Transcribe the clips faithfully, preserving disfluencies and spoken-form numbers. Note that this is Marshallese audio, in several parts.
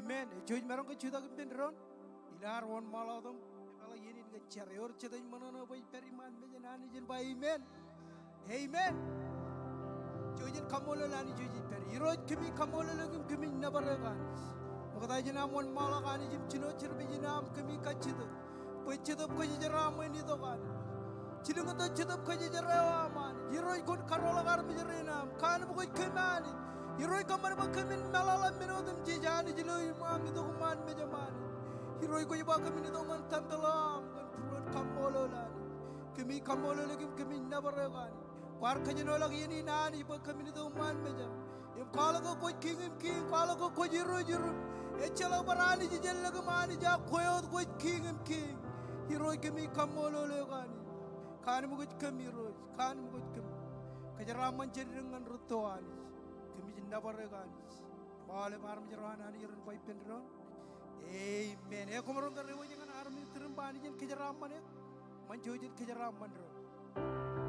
Amen. Ej jouj maroñ ke jutak ippān doon. Ilo ad wōnṃaanḷọk im eḷak iien in kōn jar. Ewōr jet ej ṃōṇōṇō bwe ej pād iṃaan mejān Anij en ba amen. Amen. Jouj im kaṃṃoolol Anij eo ej pād. Irooj, kōmij kaṃṃoolol eok im kōmij nōbar eok Anij. Ṃokta jān am wōnṃaanḷọk Anij im jino jerbal jān am, kōmij kajjitōk bwe Jetōb Kwōjarjar eo aṃ en itok Anij. Jilkintok Jetōb Kwōjarjar eo aṃ Anij. Irooj, kwōn karoḷọk armej rein aṃ. Kanooj kwōj kōm Anij. Irooj, kōṃṃan bwe kōmin meḷọkḷọk men otemjej Anij ilo im aṃ itok iṃaan mejaṃ Anij. Irooj, kwōj ba kōmin itok ñan tempeḷ eo aṃ kōn būruon kaṃṃoolol Anij. Kōmij kaṃṃoolol eok im kōmij nōbar eok Anij. Kwaar kōjenolọk iien in Anij bwe kōmin itok iṃaan mejaṃ. Im kwaḷọk ke kwōj Kiiñ in kiiñ, kwaḷọk ke kwōj Irooj in irooj. Ejjeḷọk bar Anij ijellọk im Anij, ak kwe wōt kwōj Kiiñ in kiiñ. Irooj, kōmij kaṃṃoolol eok Anij. Kanooj kwōj kōm Irooj, kanooj kwōj kōm. Kōjeraaṃṃan jidikdik ñan rūtto Anij. Kōmij nōbar eok Anij. Aolep armej ro an Anij ren ba ippān doon. Amen. Ekoṃ ro kar ewōj ñan armej tūrin ba Anij en kōjeraaṃṃan eok. Ṃōn jouj in kōjeraaṃṃan doon.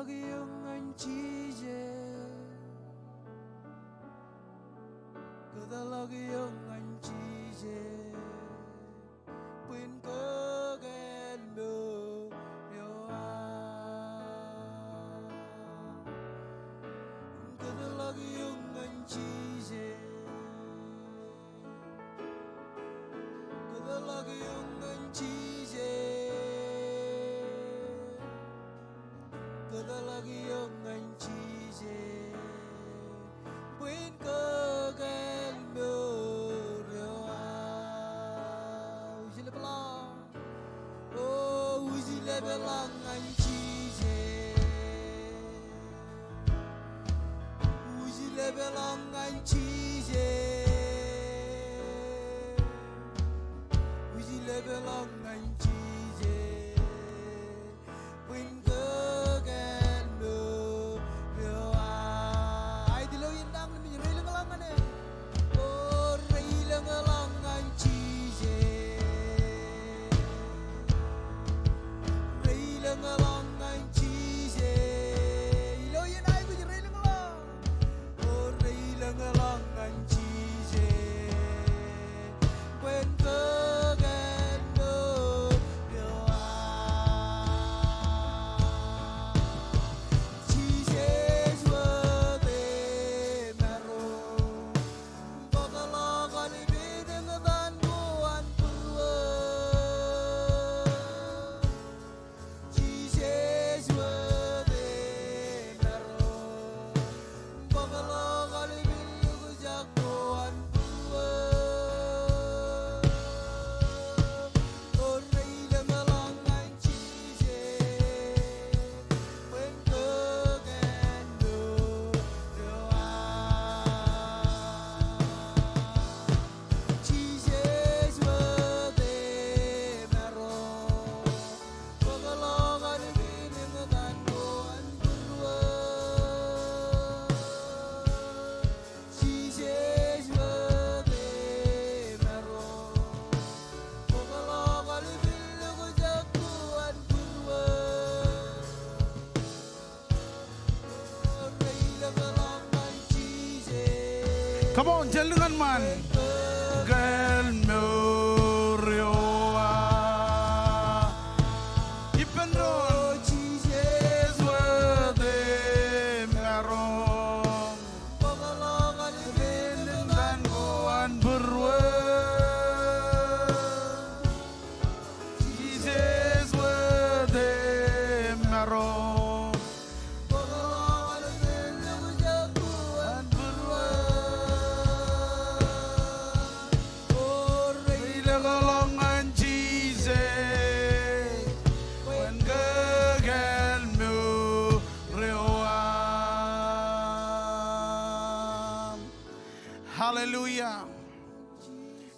Kōtḷọk eok ñan Jisōs. Kōtḷọk eok ñan Jisōs. Bwe en kōkāāl mour eo aō. Kōtḷọk eok ñan Jisōs. Kōtḷọk eok ñan Jisōs. Kōtḷọk eok ñan Jisōs. Bwe en kōkāāl mour eo aō. Wūjlepḷọk. O, wūjlepḷọk ñan Jisōs. Wūjlepḷọk ñan Jisōs. Wūjlepḷọk ñan Jisōs. Bwe en kōkāāl mour eo aō. Aet ilo iien raṇ, reilōñḷọk ñan e. O, reilōñḷọk ñan Jisōs. Reilōñḷọk ñan Jisōs. Ilo iien aikuj reilōñḷọk. O, reilōñḷọk ñan Jisōs. Bwe en kōkāāl mour eo aō. Jisōs wōt e maroñ. Bōkḷọk aolep eneñtaan ko an būruō. Jisōs wōt e maroñ. Bōkḷọk aolep eneñtaan ko an būruō. O, reilōñḷọk ñan Jisōs. Bwe en kōkāāl mour eo aō. Jisōs wōt e maroñ. Bōkḷọk aolep eneñtaan ko an būruō. Jisōs wōt e maroñ. Bōkḷọk aolep eneñtaan ko an būruō. Come on, jān ḷōñan ṃaan. Kōkāāl mour eo aō. Ippān doon. Jisōs wōt e maroñ. Eneñtaan ko an būruō. Jisōs wōt e maroñ. Reilōñḷọk ñan Jisōs. Bwe en kōkāāl mour eo aō. Hallelujah.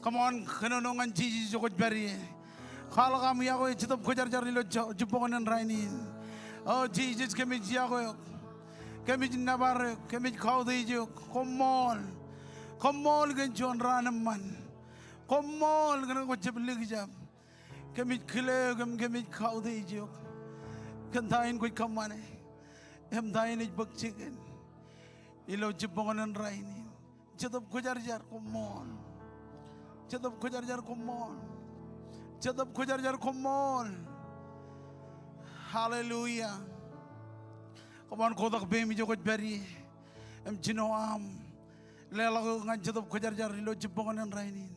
Come on, kōnono ñan Jisōs ijo kwōj pād ie. Kwaḷọk aṃ iọkwe Jetōb Kwōjarjar ilo jibboñōn in rainin. O Jisōs, kōmij iọkwe eok. Kōmij nōbar eok, kōmij kautiej eok. Koṃṃool. Koṃṃool kōn juon raan eṃṃan. Koṃṃool kōn ke kwōj jab likjab. Kōmij kile eok im kōmij kautiej eok kōn ta in kwōj kōṃṃane im ta in ej bōk jikin ilo jibboñōn in rainin. Jetōb Kwōjarjar koṃṃool. Jetōb Kwōjarjar koṃṃool. Jetōb Kwōjarjar koṃṃool. Hallelujah. Come on, kotak peiṃ ijo kwōj pād ie im jino aṃ leḷọk eok ñan Jetōb Kwōjarjar ilo jibboñōn in rainin.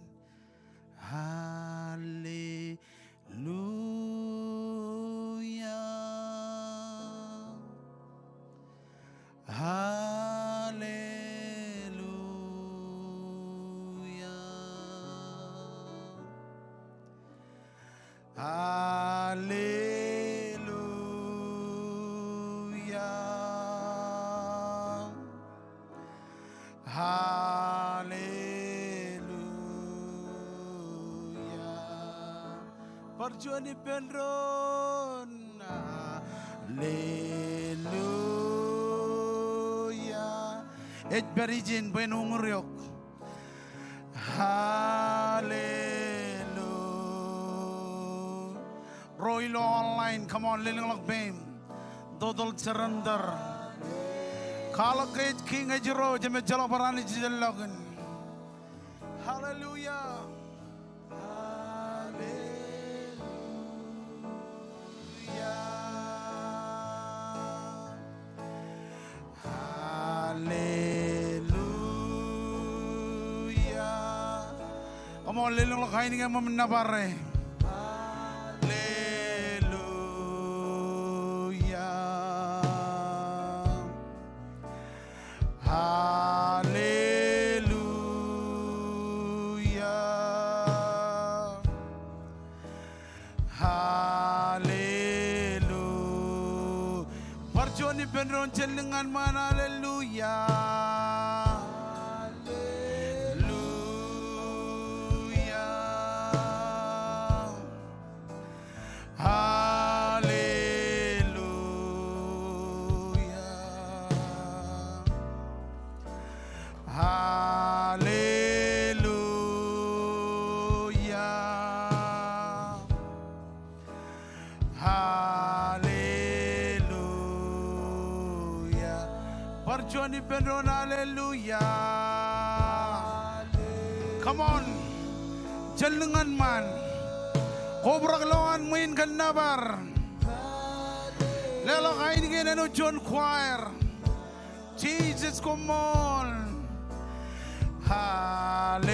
Hallelujah. Hallelujah. Hallelujah. Hallelujah. Bar juon ippān doon. Hallelujah. Ej pād ijin bwe en uñūr eok. Hallelujah. Ro ilo online, come on, lelōñḷọk peiṃ. Total surrender. Kwaḷọk ke ej Kiiñ, ej Irooj, im ejjeḷọk bar Anij ijellọkin. Hallelujah. Hallelujah. Hallelujah. Come on, leḷọk ḷọk ainikien ṃōṃ im nōbar e. Hallelujah. Hallelujah. Hallelujah. Bar juon ippān doon jān lōñ ñan ṃaan, hallelujah. Hallelujah. Hallelujah. Hallelujah. Hallelujah. Bar juon ippān doon, hallelujah. Come on. Jān lōñ ñan ṃaan. Kobrak lowaan ṃwiin kōn nōbar. Leḷọk ainikien āinwōt juon choir. Jesus, koṃṃool. Hallelujah.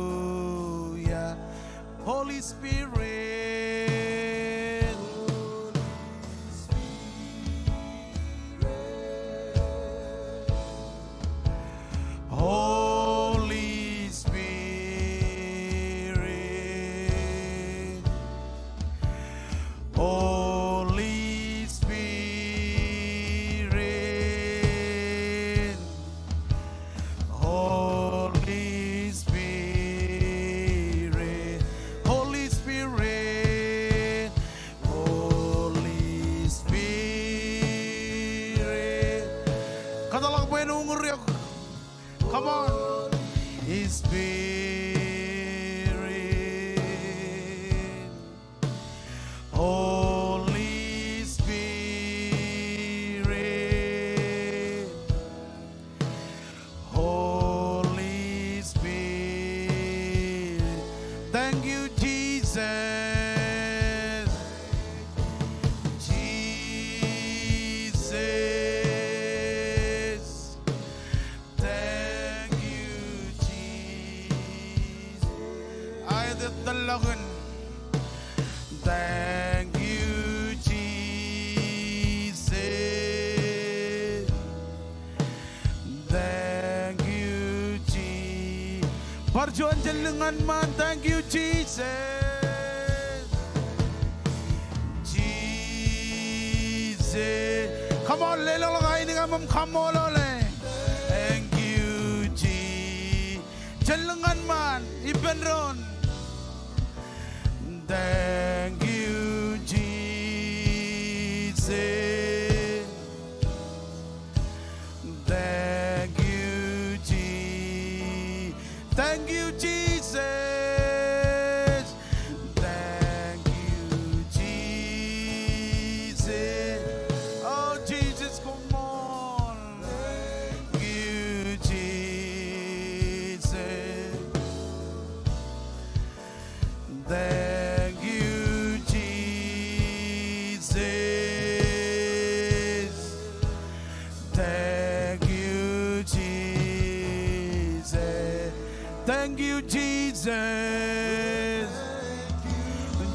Hallelujah. Holy Spirit. Holy Spirit. Holy Spirit. Holy Spirit. Holy Spirit. Holy Spirit. Kōtḷọk bwe en uñūr eok. Come on. Holy Spirit. Holy Spirit. Holy Spirit. Thank you, Jesus. Jesus. Thank you, Jesus. Aet, ej tōllọkin. Thank you, Jesus. Thank you, Je-, bar juon jān lōñ ñan ṃaan. Thank you, Jesus. Jesus. Come on, leḷọk ḷọk ainikien ṃōṃ, kaṃṃoolol e. Thank you, Je-, jān lōñ ñan ṃaan, ippān doon. Thank you, Jesus. Thank you, Je-, thank you, Jesus. Thank you, Jesus. Oh, Jesus, come on. Thank you, Jesus. Thank you, Jesus. Thank you, Jesus. Thank you, Jesus.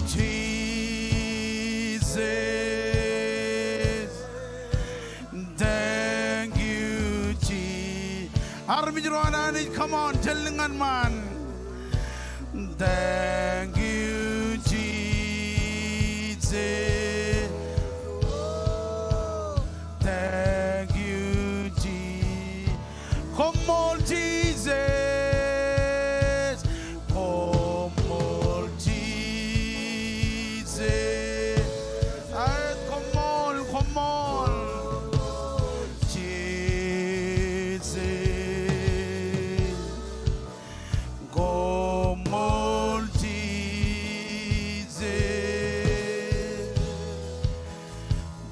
Jesus. Thank you, Je-, armej ro an Anij, come on, jān lōñ ñan ṃaan. Thank you, Jesus. Thank you, Je-, koṃṃool, Jesus. Koṃṃool, Jesus. Aet, koṃṃool, koṃṃool, Jesus.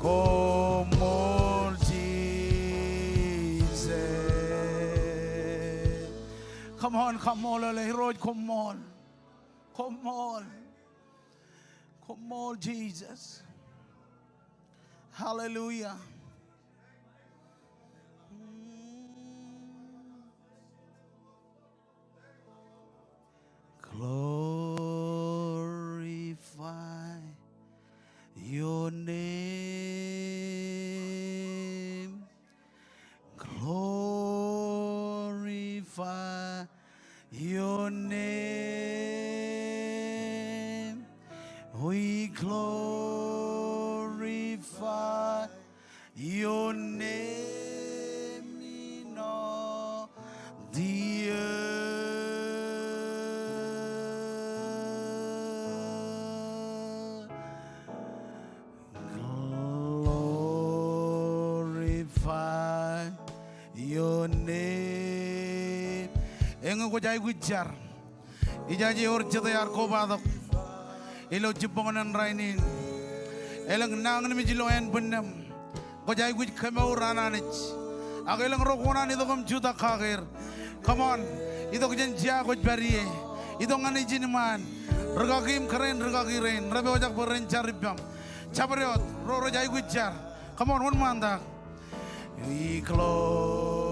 Koṃṃool Jisōs. Come on, kaṃṃoolol Irooj, koṃṃool. Koṃṃool. Koṃṃool Jisōs. Hallelujah. Glorify your name. Glorify your name. We glorify your name in all the earth. Glorify your name. Eñin kwōj aikuj jar. Ijaje ewōr jete ear kobatok ilo jibboñōn rainin. Elōñ nañinmej ilo ānbwinnūṃ. Kwōj aikuj kemour an Anij. Ak elōñ ro kōṇaan itok im jutak kake er. Come on. Itok jān jea kwōj pād ie. Itok ñan ijin iṃaan. Rūkaki im kōrā in rūkaki rein. Rej pojak bwe ren jar ippaṃ. Jabdewōt ro rej aikuj jar. Come on, wōnṃaantak. We glorify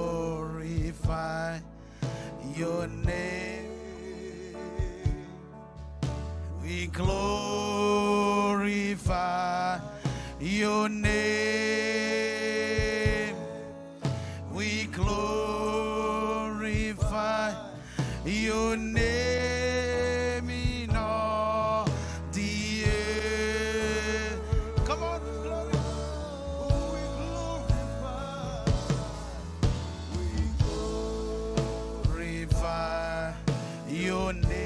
your name. We glorify your name. We glorify your name in all the earth. Come on, glorify. We glorify your name.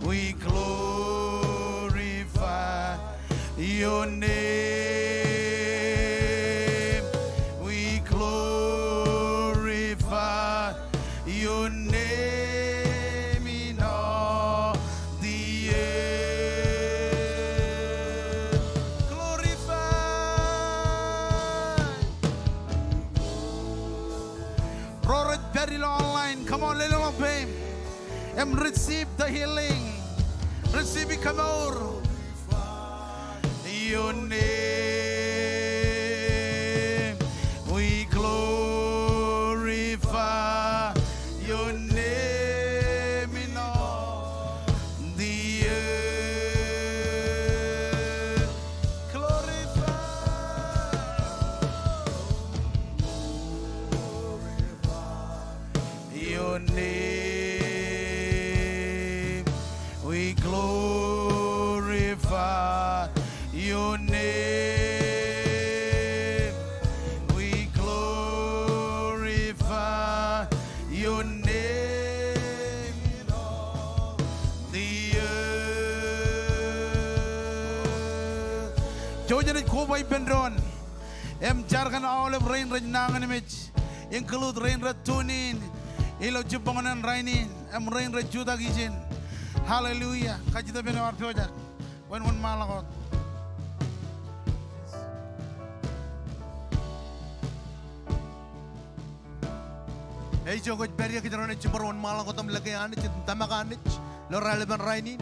We glorify your name. We glorify your name in all the earth. Glorify. Ro rej pād ilo online, come on, lelōñḷọk peiṃ. Im receive the healing. Receive kemour. Your name, we glorify your name in all the earth. Glorify your name. We glorify your name. We glorify your name in all the earth. Jouj jen koba ippān doon im jar kōn aolep rein rej nañinmej. Include rein rej tune in ilo jibboñōn rainin im rein rej jutak ijin. Hallelujah. Kajjitōk ippān eo ear pojak. Wōn, wōnṃaanḷọk wōt. Ej ijo kwōj pād ie, kōjro naaj jimor wōnṃaanḷọk wōt im lōke Anij im tōmak Anij ilo raelepin rainin.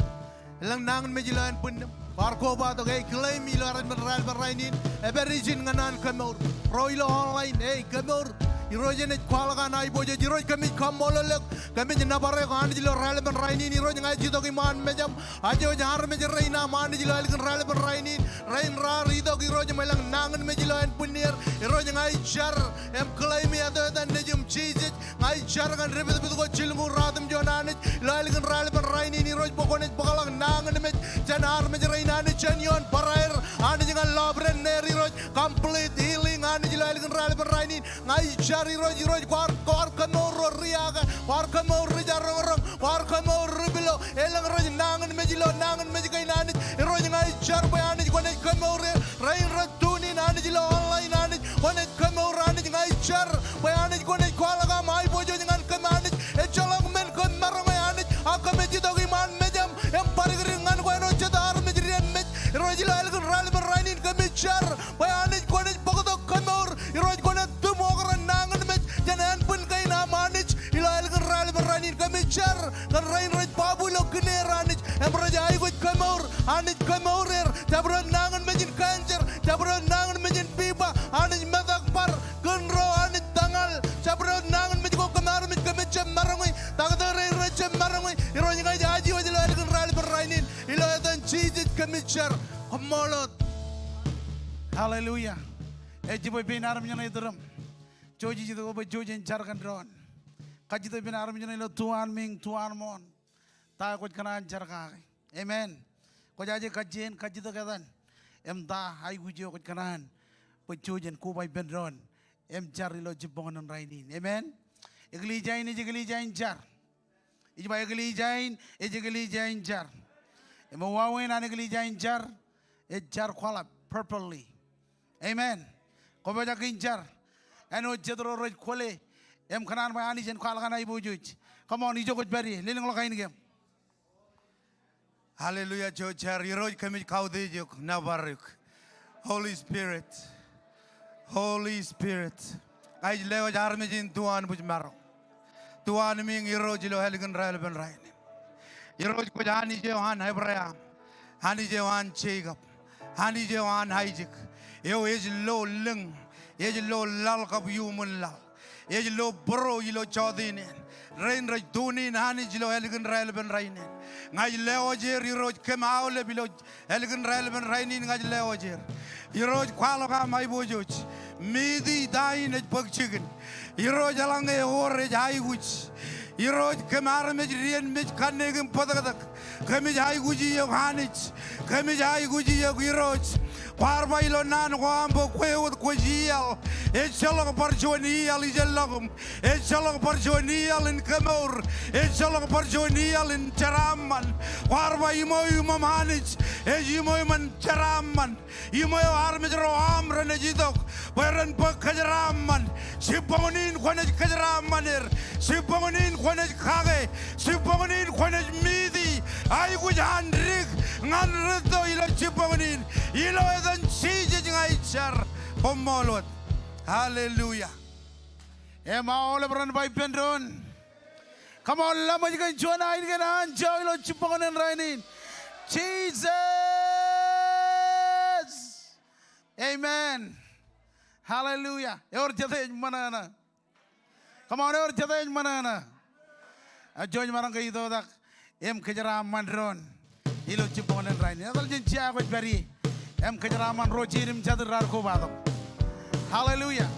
Elōñ nañinmej ilo ānbwinnūṃ. Kwaar kobatok, ej claim ilo raelepin rainin. Epād ijin ñan an kemour. Ro ilo online, ej kemour. Irooj enaaj kwaḷọk an aiboojoj. Irooj, kōmij kaṃṃoolol eok. Kōmij nōbar eok Anij ilo raelepin rainin. Irooj, ña ij itok iṃaan mejaṃ. Ajej armej rein aṃ Anij ilo ālikin raelepin rainin. Rein raar itok Irooj im elōñ nañinmej ilo ānbwinnier. Irooj, ña ij jar im claim etan, etan Nejiṃ Jisōs. Ña ij jar kōn depdepdek ko jilñuul ruatimjuon Anij ilo ālikin raelepin rainin Irooj bwe kwōnaaj bōkḷọk nañinmej jān armej rein Anij jān ioon bōraer Anij ñan lọpiden neer Irooj complete healing Anij ilo ālikin raelepin rainin. Ña ij jar Irooj, Irooj kwaar, kwaar kemour ro riake, kwaar kemour ri jaroñroñ, kwaar kemour ri pilo, elōñ rej nañinmej ilo nañinmej kein Anij. Irooj ña ij jar bwe Anij kwōnaaj kemour er, rein rej tune in Anij ilo online Anij, kwōnaaj kemour Anij ña ij jar. Bwe Anij kwōnaaj kwaḷọk aṃ aiboojoj ñan kōm Anij. Ejjeḷọk men kōm maroñ e Anij. Ak kōmij itok iṃaan mejaṃ im badikdik ñan kwe āinwōt jet armej ri-anmej. Irooj ilo Anij kemour er, jabdewōt nañinmej in cancer, jabdewōt nañinmej in pipa, Anij metak bar, kōn ro Anij tōñal, jabdewōt nañinmej ko kōm armej kōmij jab maroñi, taktō ro rej jab maroñi, Irooj ña ij aje wōj ilo ālikin raelepin rainin, ilo etan Jisōs kōmij jar, koṃṃool wōt. Hallelujah. Ej jibwe pein armej ṇe iturūṃ. Jouj ij itok bwe jouj jen jar kōn doon. Kajjitōk ippān armej ṇe ilo tuanmiiñ, tuanmooṇ. Ta kwōj kōṇaan jar kake. Amen. Kwōj aje kajjien, kajjitōk etan. Im ta aikuj eo kwōj kōṇaan bwe jouj jen koba ippān doon im jar ilo jibboñōn in rainin. Amen. Eklejia in ej eklejia in jar. Ij ba eklejia in ej eklejia in jar. Im wāween an eklejia in jar, ej jar kwaḷọk properly. Amen. Kwōpojak in jar. Āinwōt jet ro rej kwōle im kōṇaan bwe Anij en kwaḷọk an aiboojoj. Come on, ijo kwōj pād ie, lelōñḷọk kain kein. Hallelujah, jouj jar. Irooj kōmij kautiej eok, nōbar eok. Holy Spirit. Holy Spirit. Ña ij lewōj armej in tuanbwijmaroñ. Tuanmiiñ Irooj ilo ālikin raelepin rainin. Irooj kwōj Anij eo an Ebream. Anij eo an Jekob. Anij eo an Aisak. Eo ej lo lōñ. Ej lo laḷ kab iuṃwin laḷ. Ej lo būro ilo jọteen in. Rein rej tune in Anij ilo ālikin raelepin rainin. Ña ij lewōj er Irooj kōm aolep ilo ālikin raelepin rainin ña ij lewōj er. Irooj kwaḷọk aṃ aiboojoj. Miti ta in ej bōk jikin. Irooj eḷaññe ewōr ej aikuj. Irooj kōm armej dien mej kanne kōm bōtōktōk. Kōmij aikuji eok Anij. Kōmij aikuji eok Irooj. Kwaar ba ilo naan ko aṃ bwe kwe wōt kwōj iaḷ. Ejjeḷọk bar juon iaḷ ijellọkūṃ. Ejjeḷọk bar juon iaḷ in kemour. Ejjeḷọk bar juon iaḷ in jeraaṃṃan. Kwaar ba iṃō iṃōṃ Anij. Ej iṃō iṃōn jeraaṃṃan. Iṃō eo armej ro aṃ renaaj itok bwe ren bōk kōjeraaṃṃan. Jibboñōn in kwōnaaj kōjeraaṃṃan er. Jibboñōn in kwōnaaj kake. Jibboñōn in kwōnaaj miti. Aikuj an dik ñan rūtto ilo jibboñōn in. Ilo etan Jisōs ña ij jar. Koṃṃool wōt. Hallelujah. Im aolep ren ba ippān doon. Come on, laṃōj kōn juon ainikiōṃ anjọ ilo jibboñōn in rainin. Jisōs. Amen. Hallelujah. Ewōr jete ej ṃōṇōṇō? Come on, ewōr jete ej ṃōṇōṇō? Ej jouj maroñ ke itoitak im kōjeraaṃṃan doon ilo jibboñōn in rainin. Etal jān jea kwōj pād ie im kōjeraaṃṃan ro jeid im jatid raar kobatok. Hallelujah.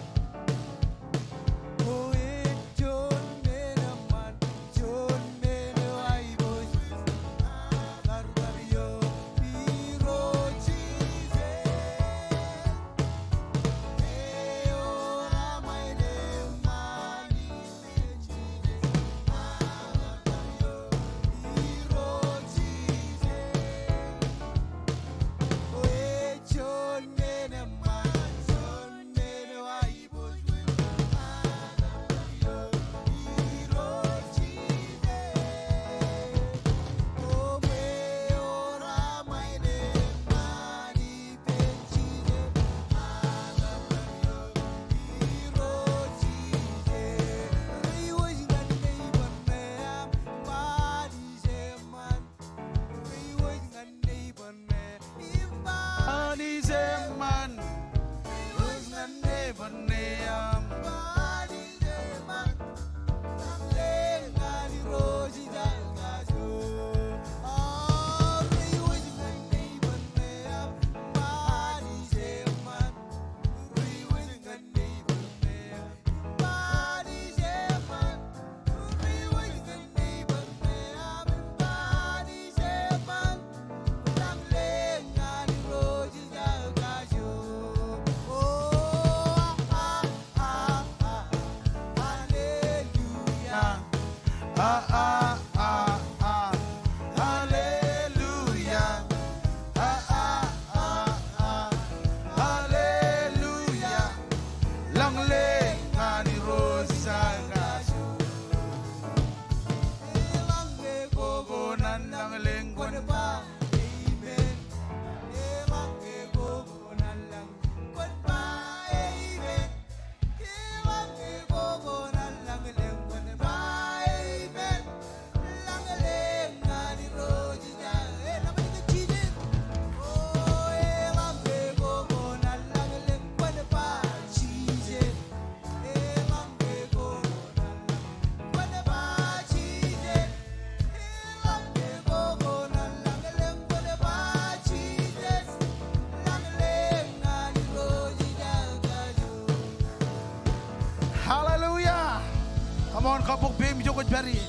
Ṃool kabbok peiṃ ijo kwōj pād ie.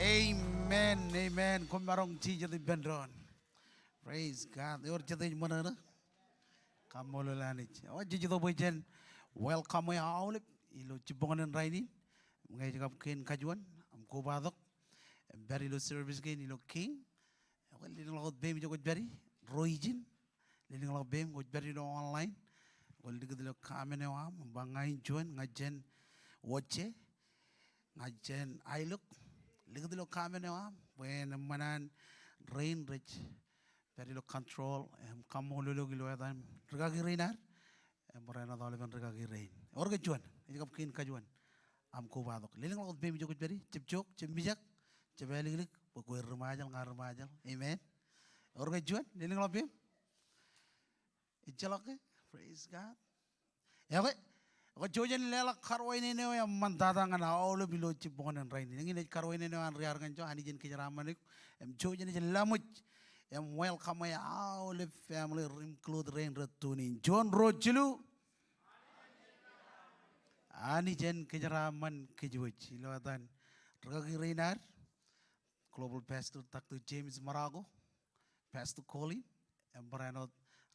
Amen, amen. Koṃ maroñ jijet ippān doon. Praise God. Ewōr jet ej ṃōṇōṇō? Kaṃṃoolol Anij. Ewōr jej itok bwe jen welcome e aolep ilo jibboñōn in rainin. Ñe ej kab kein kajuon, aṃ kobatok im pād ilo service kein ilo King. Ekwe, lelōñḷọk wōt peiṃ ijo kwōj pād ie, ro ijin. Lelōñḷọk peiṃ kwōj pād ilo online. Kwōn likūt ilo comment eo aṃ, ba ña in juon, ña jen wōjje, ña jen aelōk. Likūt ilo comment eo aṃ, bwe en eṃṃan an rein rej pād ilo control, im kaṃṃoolol eok ilo etan rikaki rein ad, im barāinwōt aolepen rikaki rein. Ewōr ke juon, ej kab kein kajuon, aṃ kobatok. Lelōñḷọk wōt peiṃ ijo kwōj pād ie, jab jook, jab mijak, jab āliklik, bwe kwe ri Ṃajeḷ, ña ri Ṃajeḷ. Amen. Ewōr ke juon, lelōñḷọk peiṃ. Ejjeḷọk ke? Praise God. Ekwe, ekwe, jouj jen leḷọk karuwainene eo eṃṃan tata ñan aolep ilo jibboñōn in rainin. Eñin ej karuwainene eo an ri-ad kōn jo, Anij en kōjeraaṃṃan eok. Im jouj jen ej laṃōj im welcome e aolep family, include rein rej tune in. Juon, ruo, jilu. Anij en kōjeraaṃṃan kōjwōj ilo etan rikaki rein ad, Global Pastor Doctor James Marocco, Pastor Colin, im barāinwōt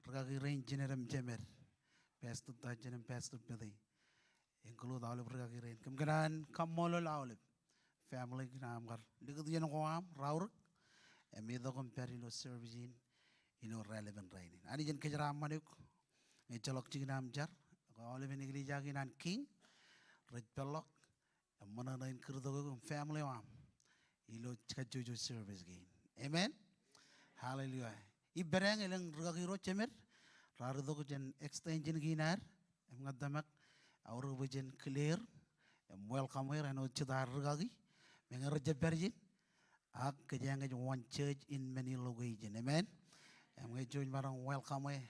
rikaki rein jined im jemed, Pastor Tajen im Pastor Pete. Include aolep rikaki rein. Kōm kōṇaan kaṃṃoolol aolep family kein aṃ kar likūt iien ko aṃ raorōk im itok im pād ilo service in ilo raelepen rainin. Anij en kōjeraaṃṃan eok. Ejjeḷọk jikin aṃ jar, ekwe aolepen eklejia kein an King rej peḷḷọk im ṃōṇōṇō in kūrtok eok im family eo aṃ ilo kajjojo service kein. Amen. Hallelujah. Ippādeañ elōñ rikaki ro jemed raar itok jān extension kein ad, im ña tōmak aorōk bwe jen clear im welcome er āinwōt jitāār rikaki, meñe rejjab pād ijin. Ak kōjeañ ej one church in many location. Amen. Im ñe jej maroñ welcome e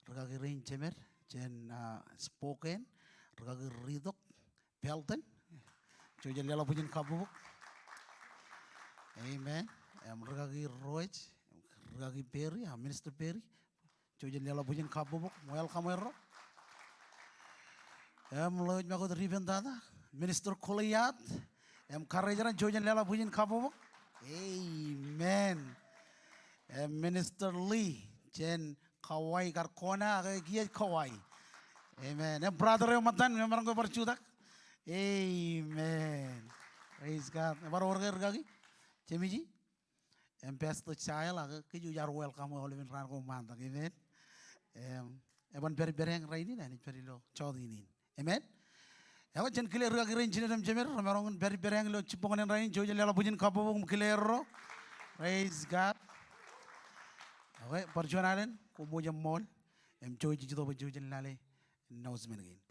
rikaki rein jemed jān, ah, Spokane, rikaki Ritok, Pelton. Jouj jen leḷọk bwijin kabbokbok. Amen. Im rikaki Roej, rikaki Perry, ah, Minister Perry. Jouj jen leḷọk bwijin kabbokbok, welcome erro. Im ḷeo ej ṃakūt dipen tata, Minister Goliath, im karijeraṇ, jouj jen leḷọk bwijin kabbokbok. Amen. Im Minister Lee, jān Kauai kar kona, ak kiiō ej Kauai. Amen. Im brother eo ṃōttan, emaroñ ke bar jutak. Amen. Praise God. Ebar wōr ke rikaki Jemiji? Im Pastor Child, ak kōj jaar welcome aolepen raan ko ṃaantak. Amen. Im eban pād ippādeañ rainin, Anij pād ilo jọteen in. Amen. Ekwe jen kile rikaki rein jined im jemed, remaroñ in pād ippādeañ ilo jibboñōn in rainin, jouj jen leḷọk bwijin kabbokbok im kile erro. Praise God. Ekwe, bar juon alen, koṃ wōj eṃṃool, im jouj ij itok bwe jouj jen lale announcement kein.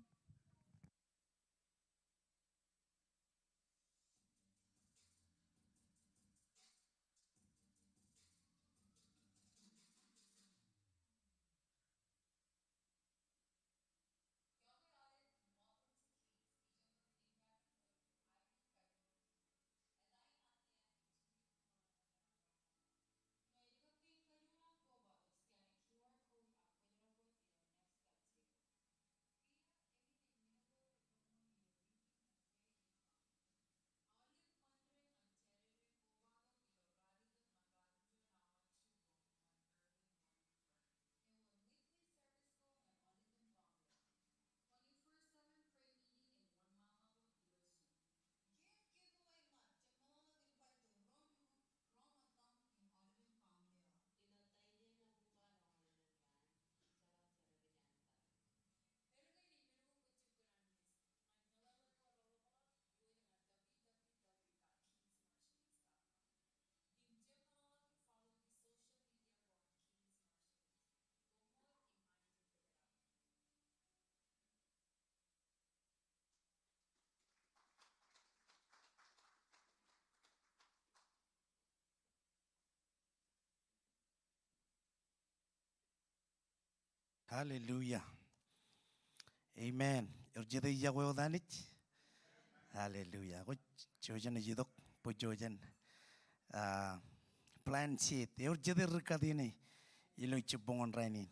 Hallelujah. Amen. Ewōr jete ej iọkwe wōt Anij? Hallelujah. Kwōj jouj jen ej itok bwe jouj jen, ah, plant seed. Ewōr jete ri kate ṇe ilo jibboñōn rainin?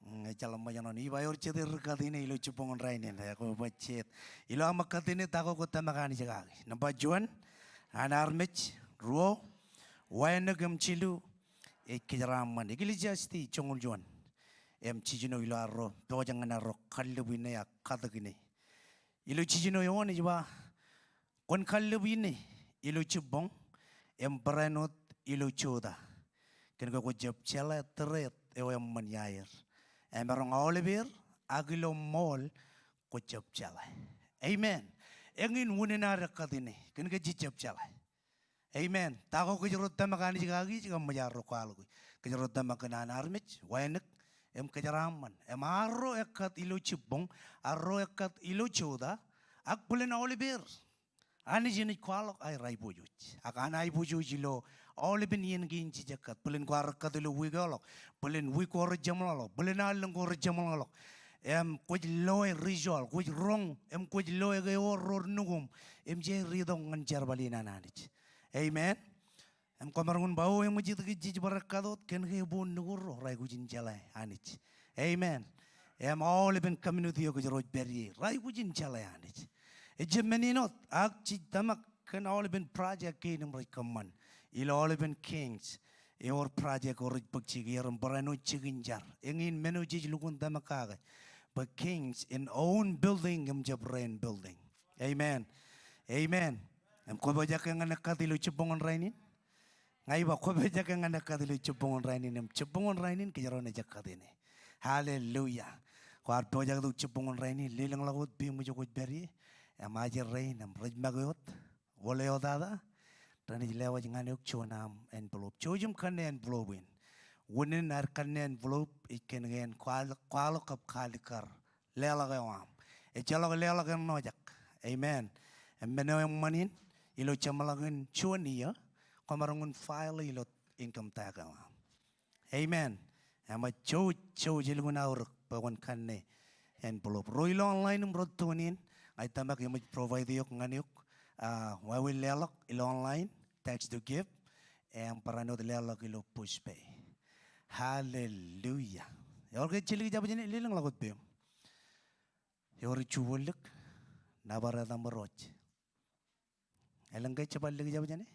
Mm, ejjeḷọk ṃōjṇọ in. Ij ba ewōr jet ri kat ine ilo jibboñōn rainin. Ekwe, ba jet. Ilo aṃ kat ine, ta ko kwōj tōmak Anij kaki? Nōṃba juon, an armej. Ruo, wānōk. Im jilu, ej kōjeraaṃṃan. Eklesiastes joñoul juon im jiljino ilo arro pojak ñan arro kallib ine ak katōk ine. Ilo jiljino eoon ej ba, kwōn kallib ine ilo jibboñ im barāinwōt ilo jota, kōn ke kwōjab jeḷā tōre eo eṃṃan iaer. Emaroñ aolepeer, ak ilo ṃool kwōjab jeḷā. Amen. Eñin unin ad kat ine, kōn ke jejab jeḷā. Amen. Ta ko kōjro tōmak Anij kaki? Ij kab ṃōj arro kwaḷọk. Kōjro tōmak kōn an armej, wānōk, im kōjeraaṃṃan. Im arro ekkat ilo jibboñ, arro ekkat ilo jota, ak bōlen aolepeer. Anij enaaj kwaḷọk aer aiboojoj. Ak an aiboojoj ilo aolepen iien kein jejekkat. Bōlen kwaar ekkat ilo wiik eo ḷọk. Bōlen wiik ko rej jeṃḷọk ḷọk. Bōlen allōñ ko rej jeṃḷọk ḷọk. Im kwōj loe result, kwōj roñ, im kwōj loe ke ewōr ro nukuṃ. Im jej ritok ñan jerbal in an Anij. Amen. Im kwōmaroñ in ba, o, eṃōj itok jej bar ekkat wōt, kōn ke ebwe nukurro, raikuj in jeḷā Anij. Amen. Im aolepen community eo kōjro ej pād ie, raikuj in jeḷā Anij. Ejjab men in wōt, ak jej tōmak kōn aolepen project kein im rej kōṃṃan. Ilo aolepen Kings, ewōr project ko rej bōk jikier im barāinwōt jikin jar. Eñin men eo jej lukkuun tōmak kake. Bwe Kings en own building im jab rent building. Amen. Amen. Im kwōpojak ke ñan ekkat ilo jibboñōn rainin? Ña ij ba kwōpojak ke ñan ekkat ilo jibboñōn rainin, im jibboñōn rainin kōjro naaj ekkat ine. Hallelujah. Kwaar pojak tok jibboñōn rainin, lelōñḷọk wōt peiṃ ijo kwōj pād ie. Im ajri rein, im rej make wōt, wōle wōt tata, renaaj lewōj ñan eok juon aṃ envelope. Jouj im kanne envelope in. Unin ad kanne envelope ej kōn ke en kwaḷọk, kwaḷọk kab kaalikkar leḷọk eo aṃ. Ejjeḷọk leḷọk ennojak. Amen. Im men eo eṃṃan in, ilo jeṃḷọkin juon iiō, kwōmaroñ in file ilo income tax eo aṃ. Amen. Eṃōj, jouj, jouj, elukkuun aorōk bwe kwōn kanne envelope. Ro ilo online im ro tune in, ña ij tōmak eṃōj provide eok ñan eok, ah, wāween leḷọk ilo online, text to give, im barāinwōt leḷọk ilo Pushpay. Hallelujah. Ewōr ke ej likjab jāne? Lelōñḷọk wōt peiṃ. Ewōr ej jubwillik, nōbar etaṃ rej. Elōñ ke ej jab likjab jāne?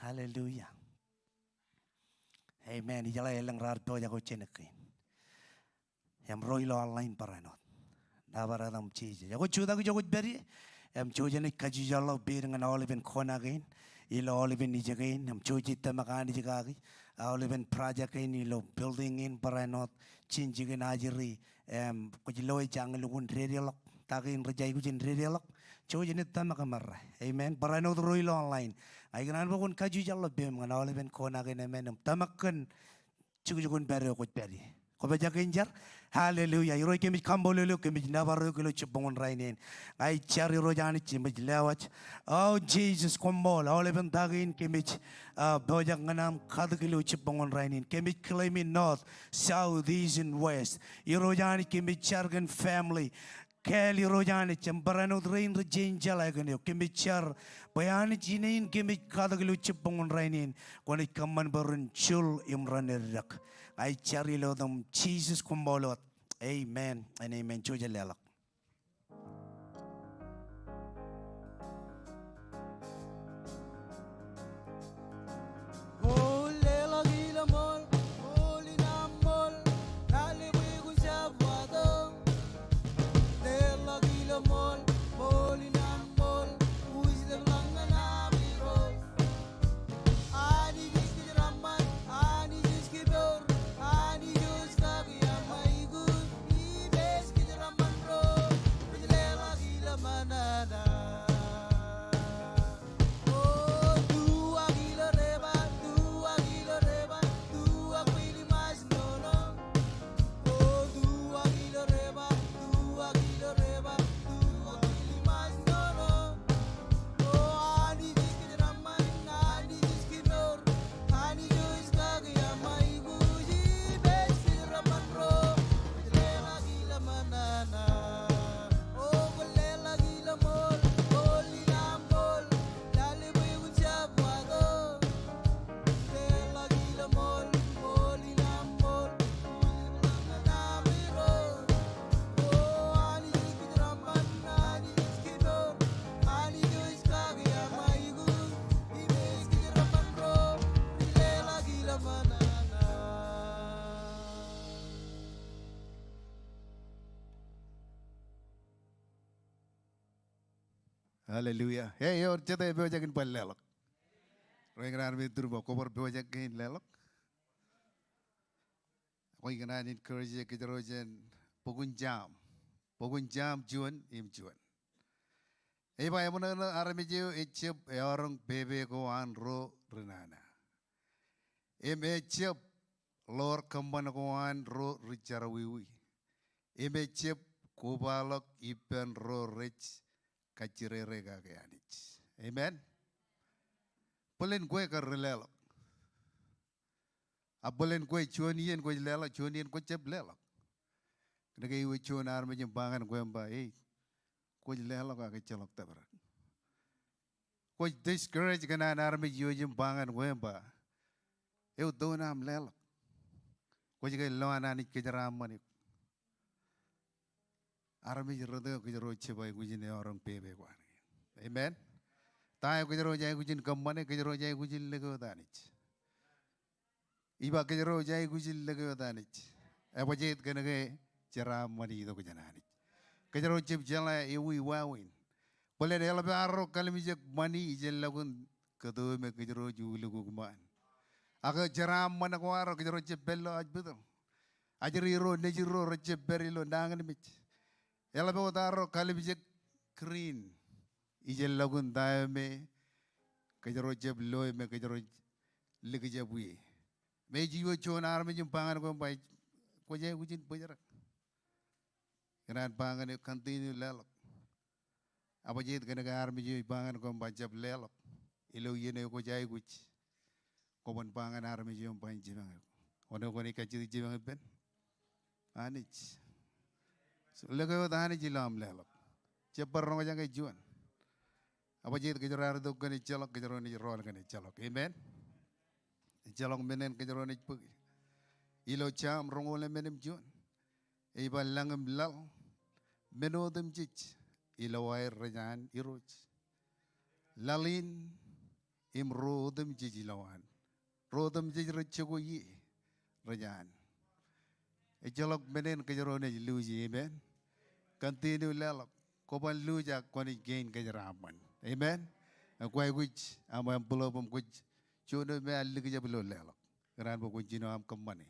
Hallelujah. Amen. Ijeḷā elōñ raar pojak wōt jān kein. Im ro ilo online barāinwōt, nōbar etaṃ Jisōs. Ekwe jutak ijo kwōj pād ie. Im jouj jenaaj kajjitōk ḷọk peid ñan aolepen kona kein, ilo aolepen ijekein, im jouj jej tōmak Anij kaki aolepen project kein ilo building in barāinwōt, jen jikin ajri, im kwōj loe jañin lukkuun dedeḷọk, ta kein rej aikuj in dedeḷọk, jouj jenaaj tōmak im errā. Amen. Barāinwōt ro ilo online, ña ikōṇaan bwe kwōn kajjitōk ḷọk peiṃ ñan aolepen kona kein, amen, im tōmak kōn jukjukun pād eo kwōj pād ie. Kwōpojak ke jen jar? Hallelujah. Irooj, kōmij kaṃṃoolol eok, kōmij nōbar eok ilo jibboñōn rainin. Ña ij jar Irooj Anij, kōmij lewōj, o Jisōs, koṃṃool aolepen ta kein kōmij, ah, pojak ñan aṃ katak ilo jibboñōn rainin. Kōmij claim e north, south, east, and west. Irooj Anij, kōmij jar kōn family, kāāl, Irooj Anij, im barāinwōt rein rej jañin jeḷā kōn eok. Kōmij jar bwe Anij, ine in kōmij katak ilo jibboñōn rainin, kwōnaaj kōṃṃan bwe ren jul im ren eddek. Ña ij jar ilo etaṃ Jisōs, koṃṃool wōt. Amen and amen. Jouj im leḷọk. Hallelujah. Hey, ewōr jete epojak in bar leḷọk? Ro ikōṇaan me turba, kwō bar pojak kein leḷọk? Kwōj kōṇaan encourage kōjro jān bok in Sam. Bok in Sam juon im juon. Ej ba, eṃōṇōṇō armej eo ejjab earoñ pepe ko an ro ri nana. Im ejjab ḷoor kōṃṃan ko an ro ri jerọwiwi. Im ejjab kobaḷọk ippān ro rej kajjirere kake Anij. Amen. Bōlen kwe kar ri leḷọk? A bōlen kwe juon iien kwōj leḷọk, juon iien kwōjab leḷọk? Kōnke ewōr juon armej im ba ñan kwe im ba, ei, kwōj leḷọk ak ejjeḷọk tōprak. Kwōj discourage kōn an armej eo ej im ba ñan kwe im ba, eutiej aṃ leḷọk. Kwōj ke lo an Anij kōjeraaṃṃan eok? Armej rot eo kōjro jab aikuj in earoñ pepe ko an kein. Amen. Ta eo kōjro ej aikuj in kōṃṃane? Kōjro ej aikuj in lōke wōt Anij. Ij ba kōjro ej aikuj in lōke wōt Anij. Ebajjeet kōnke jeraaṃṃan ej itok jān Anij. Kōjro jab jeḷā ewi wāween. Bōlen eḷap arro kalimjek ṃani ijellọkun kōto me kōjro ej ulukuk ṃaan. Ak jeraaṃṃan ko arro kōjro jab pād ilo hospital. Ajri ro nejid ro rejjab pād ilo nañinmej. Eḷap wōt arro kalimjek green ijellọkun ta eo me kōjro jab loe me kōjro likjab ie. Me ej iwōj juon armej im ba ñan kwe im ba, kwōj aikuj in bōjrak. Kōnke an ba ñan eok continue leḷọk. Ebajjeet kōnke armej eo ej ba ñan kwe im ba jab leḷọk ilo iien eo kwōj aikuj, kwōban ba ñan armej eo im ba in jipañ eok. Kwōn, kwōnaaj kajjitōk jipañ ippān? Anij. So, lōke wōt Anij ilo aṃ leḷọk. Jab bar roñjake juon. Ebajjeet kōjro ar itok kōn ejjeḷọk, kōjro naaj rọọl kōn ejjeḷọk. Amen. Ejjeḷọk men eṇ kōjro naaj bōki. Ilo Sam roñoul emān im juon, ej ba, lañ im laḷ, men otemjej ilowaan rej an Irooj. Laḷ in im ro otemjej ilowaan. Ro otemjej rej jokwe ie rej an. Ejjeḷọk men eṇ kōjro naaj luuji, amen. Continue leḷọk. Kwōban luuj ak kwōnaaj gain kōjeraaṃṃan. Amen. Ak kwōj aikuj aṃ envelope im kwōj juon eo me ear likjab ilo leḷọk. Kōnke an bwe kwōn jino aṃ kōṃṃane.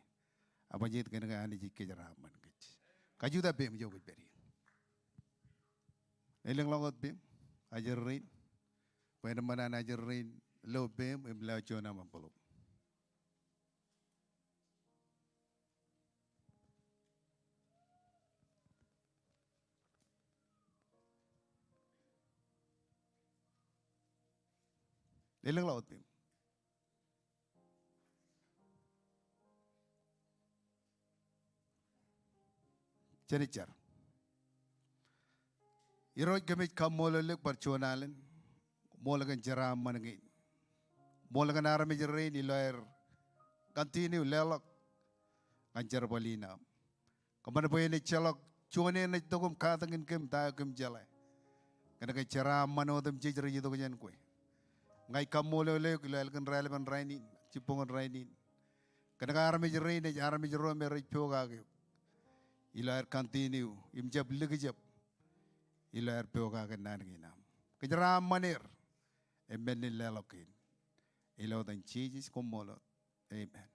Ebajjeet kōnke Anij ej kōjeraaṃṃan kōj. Kajutak peiṃ ijo kwōj pād ie. Elōñḷọk wōt peiṃ, ajri rein. Bwe en eṃṃan an ajri rein lo peiṃ im lo juon aṃ envelope. Elōñḷọk wōt peiṃ. Jen jar. Irooj, kōmij kaṃṃoolol eok bar juon alen. Ṃool kōn jeraaṃṃan kein. Ṃool kōn armej rein ilo aer continue leḷọk ñan jerbal in aṃ. Kōṃṃan bwe en ejjeḷọk juon eṇ ej tok im katakin kōm ta eo kōm jeḷā. Kōnke jeraaṃṃan otemjej rej itok jān kwe. Ña ij kaṃṃoolol eok ilo ālikin raelepen rainin, jibboñin rainin. Kōnke armej rein ej armej ro me rej pokake eok ilo aer continue im jab likjab ilo aer pokake naan kein aṃ. Kōjeraaṃṃan er im men in leḷọk kein. Ilo etan Jisōs, koṃṃool wōt. Amen.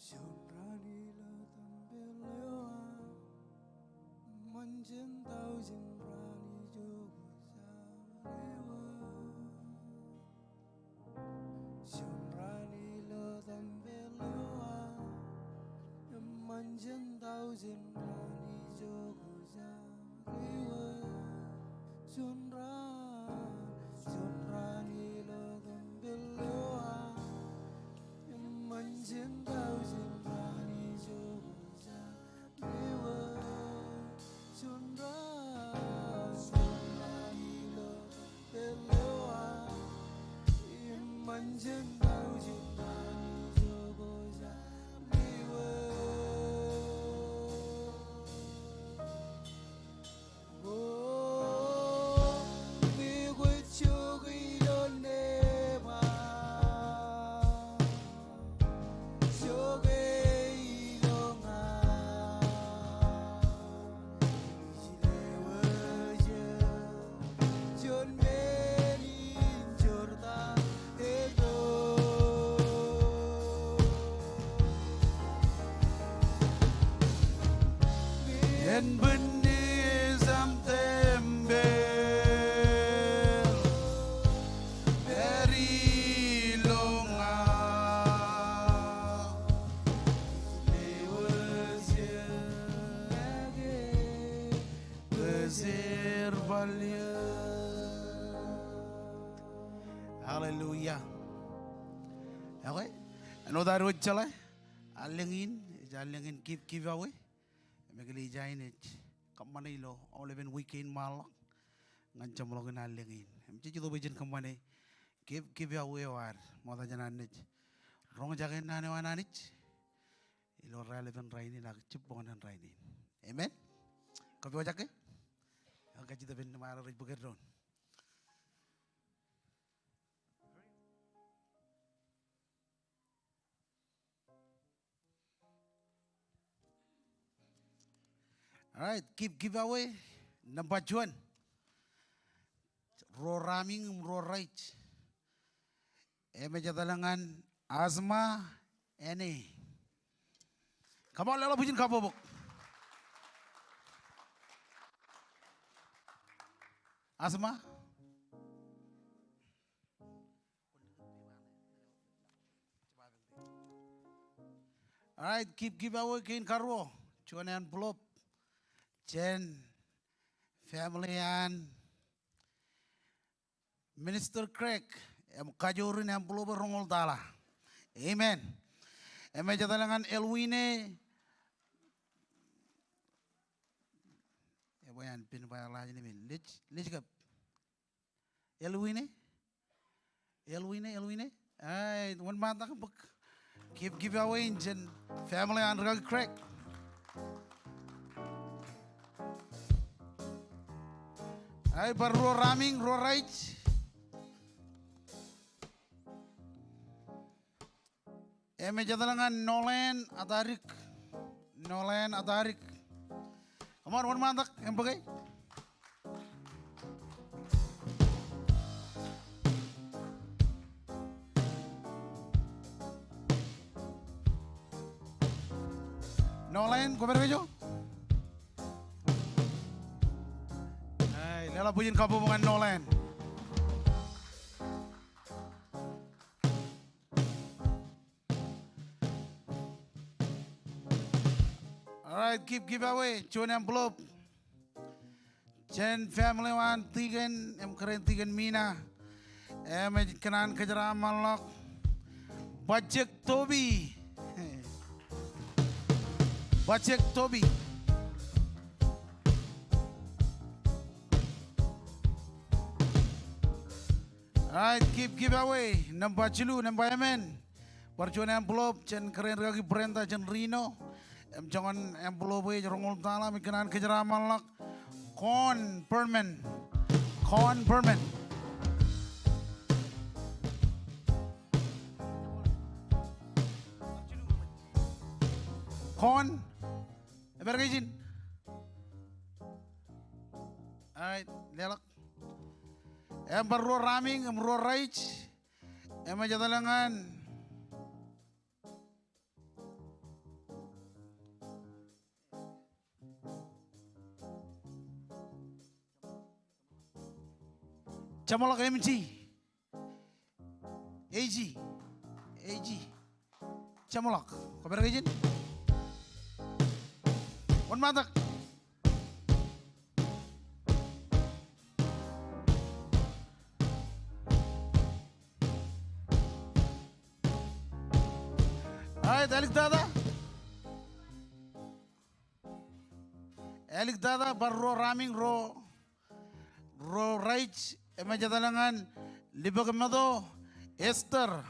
Juon raan ilo tempel eo aṃ, eṃṃan jān taujin raan ijo kwōj aṃ ri wōt. Juon raan ilo tempel eo aṃ, eṃṃan jān taujin raan ijo kwōj aṃ ri wōt. Juon raan, juon raan ilo tempel eo aṃ, eṃṃan jān taujin raan ijo kwōj aṃ ri wōt. Juon raan, juon raan ilo tempel eo aṃ, eṃṃan jān taujin raan ijo kwōj aṃ ri wōt. O, kwōj jok ilo nebaṃ. Hallelujah. Okay. Āinwōt ad wōj jeḷā, allōñ in ej allōñ in give, giveaway. Im eklejia in ej kōṃṃane ilo aolepen wiik kein ṃaanḷọk ñan jeṃḷọkin allōñ in. Im jej itok bwe jen kōṃṃane give, giveaway eo ad ṃokta jān an naaj roñjake naan eo an Anij ilo raelepen rainin ak jibboñōn in rainin. Amen. Kōpooj ke? Ak kajjitōk ippān ṃaroñ rej bōk eddoin. All right, give, giveaway nōṃba juon. Ruo Raming im Ruo Raij. Im ej etal ñan Asma Ene. Come on, leḷọk bwijin kabbokbok. Asma. All right, give, giveaway kein karuo. Juon envelope jān family an Minister Craig, im kajoor in envelope roñoul taḷa. Amen. Im ej etal ñan Elwine. Ebwe an pen ba last name in. Lej, lej kab. Elwine? Elwine, Elwine? Ai, wōnṃaantak im bōk give, giveaway in jān family an rikaki Craig. Ai, bar Ruo Raming, Ruo Raij. Im ej etal ñan Nolan Atarik. Nolan Atarik. Come on, wōnṃaantak im bōke. Nolan, kwōpād ke ijo? Ai, leḷọk bwijin kabbokbok ñan Nolan. All right, give, giveaway, juon envelope. Jān family eo an Tikōn, im kōrā in Tikōn Mina. Im ej kōṇaan kōjeraaṃṃanḷọk Bajjek Tobi. Bajjek Tobi. All right, give, giveaway, nōṃba jilu, nōṃba emān. Bar juon envelope jān kōrā in rikaki Brenda jān Reno. Im joñan envelope ej roñoul taḷa im ej kōṇaan kōjeraaṃṃanḷọk Corn Berman. Corn Berman. Corn. Epād ke ijin? All right, leḷọk. Im bar Ruo Raming, im Ruo Raij. Im ej etal ñan Jeṃḷọk M G. A G. A G. Jeṃḷọk. Kwōpād ke ijin? Wōnṃaantak. All right, āliktata. Āliktata, bar Ruo Raming, Ruo, Ruo Raij, im ej etal ñan Lipōkmeto Esther.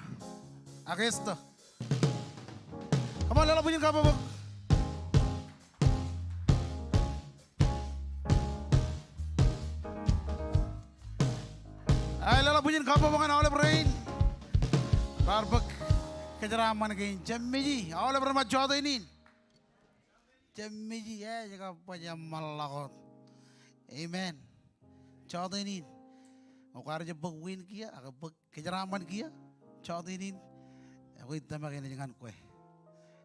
Ak Esther. Come on, leḷọk bwijin kabbokbok. Ai, leḷọk bwijin kabbokbok ñan aolep rein raar bōk kōjeraaṃṃan kein. Jab meji, aolep ren ṃōk jọteen in. Jab meji, ej kab baj eṃṃanḷọk wōt. Amen. Jọteen in. Ak kwaar jab bōk win kiiō, ak bōk kōjeraaṃṃan kiiō, jọteen in. Ekwe tōmak eṇ ej ñan kwe.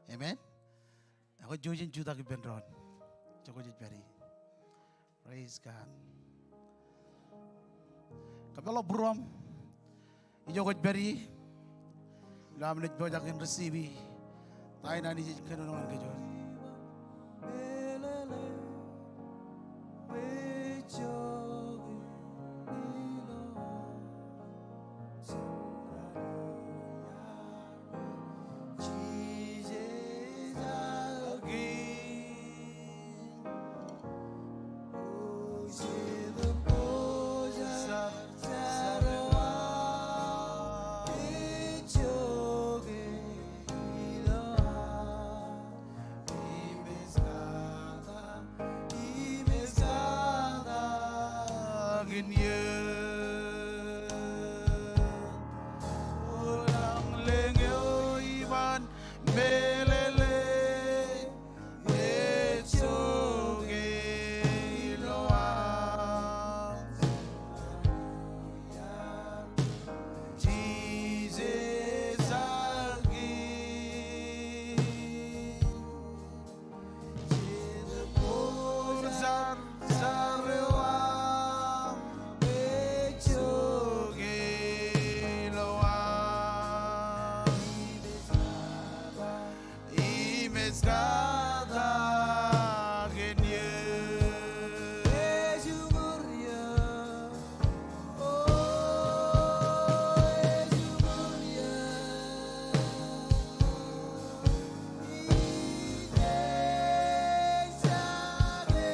Amen. Ekwe jouj im jutak ippān doon. Ijo kwōj pād ie. Praise God. Kōmeḷeḷe būruōṃ. Ijo kwōj pād ie. Ilo am naaj pojak in receive e. Ta in Anij ej kōnono ñan kōj wōt?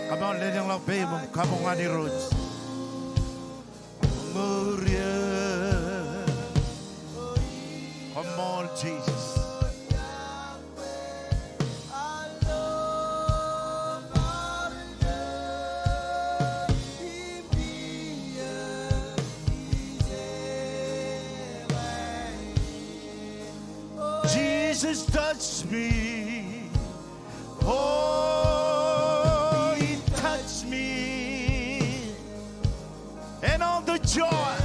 Come on, lelōñḷọk peiṃ im kabuñ ñan Irooj. Come on, Jesus. Jesus touch me. Oh, he touch me. And all the joy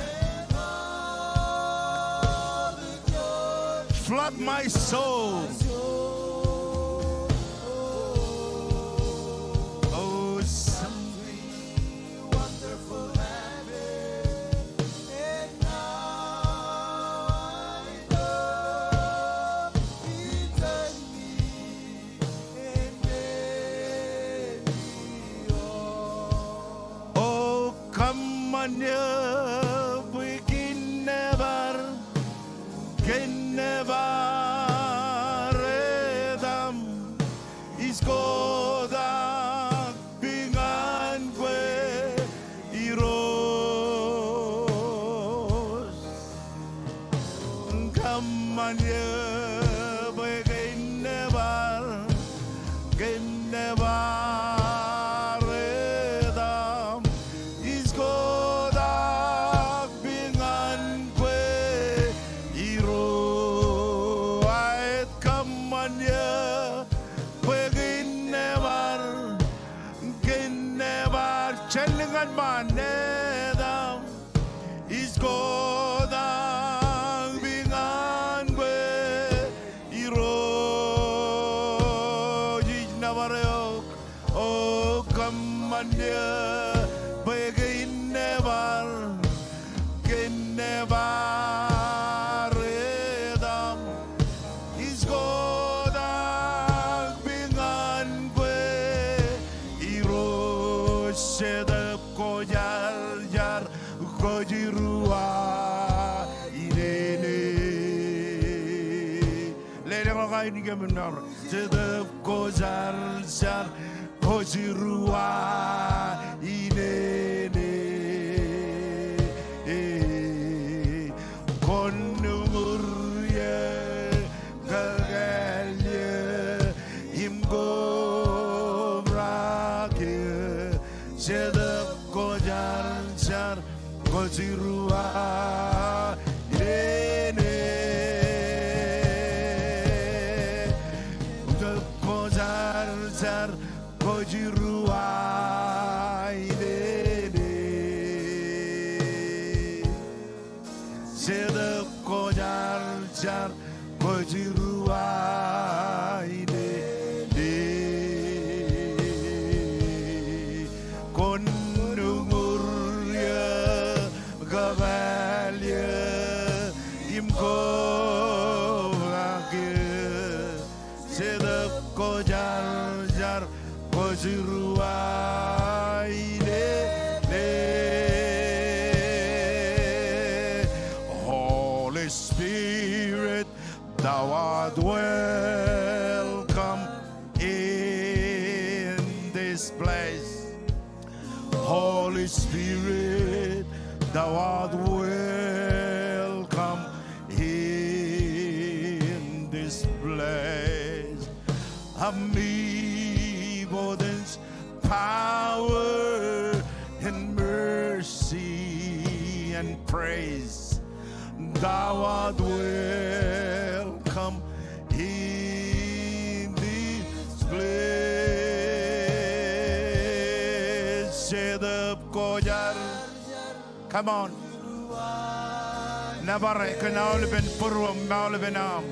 flood my soul. Oh, something wonderful happened. And now I know he touched me. O kōṃṃan eō bwe kōn nebar, kōn nebar etaṃ, ij kotak piñan kwe Irooj. Kōṃṃan eō bwe kōn nebar, kōn nebar etaṃ, ij kotak piñan kwe Irooj. Aet, kōṃṃan eō bwe kōn nebar, kōn nebar, jān ḷōñan ṃaan etaṃ, ij kotak piñan kwe Irooj. Ij nōbar eok. O kōṃṃan eō bwe kōn nebar, kōn nebar etaṃ, ij kotak piñan kwe Irooj. Jetōb Kwōjarjar, kwōj iruwa inene. Lelōñḷọk ainikiōṃ im nōbar. Jetōb Kwōjarjar, kwōj iruwa inene. Kwōn uñūr eō kōkāāl eō im kobrak eō. Jetōb Kwōjarjar, kwōj iruwa inene. Jetōb Kwōjarjar, kwōj iruwa inene. Jetōb Kwōjarjar, kwōj iruwa inene. Kwōj ruwainene. Holy Spirit, thou art welcome in this place. Holy Spirit, thou art welcome in this place. Omnipotence, power, and mercy, and praise. Thou art welcome in this place. Jetōb Kwōjarjar. Come on. Nōbar e kōn aolepen būruōṃ im aolepen aṃ.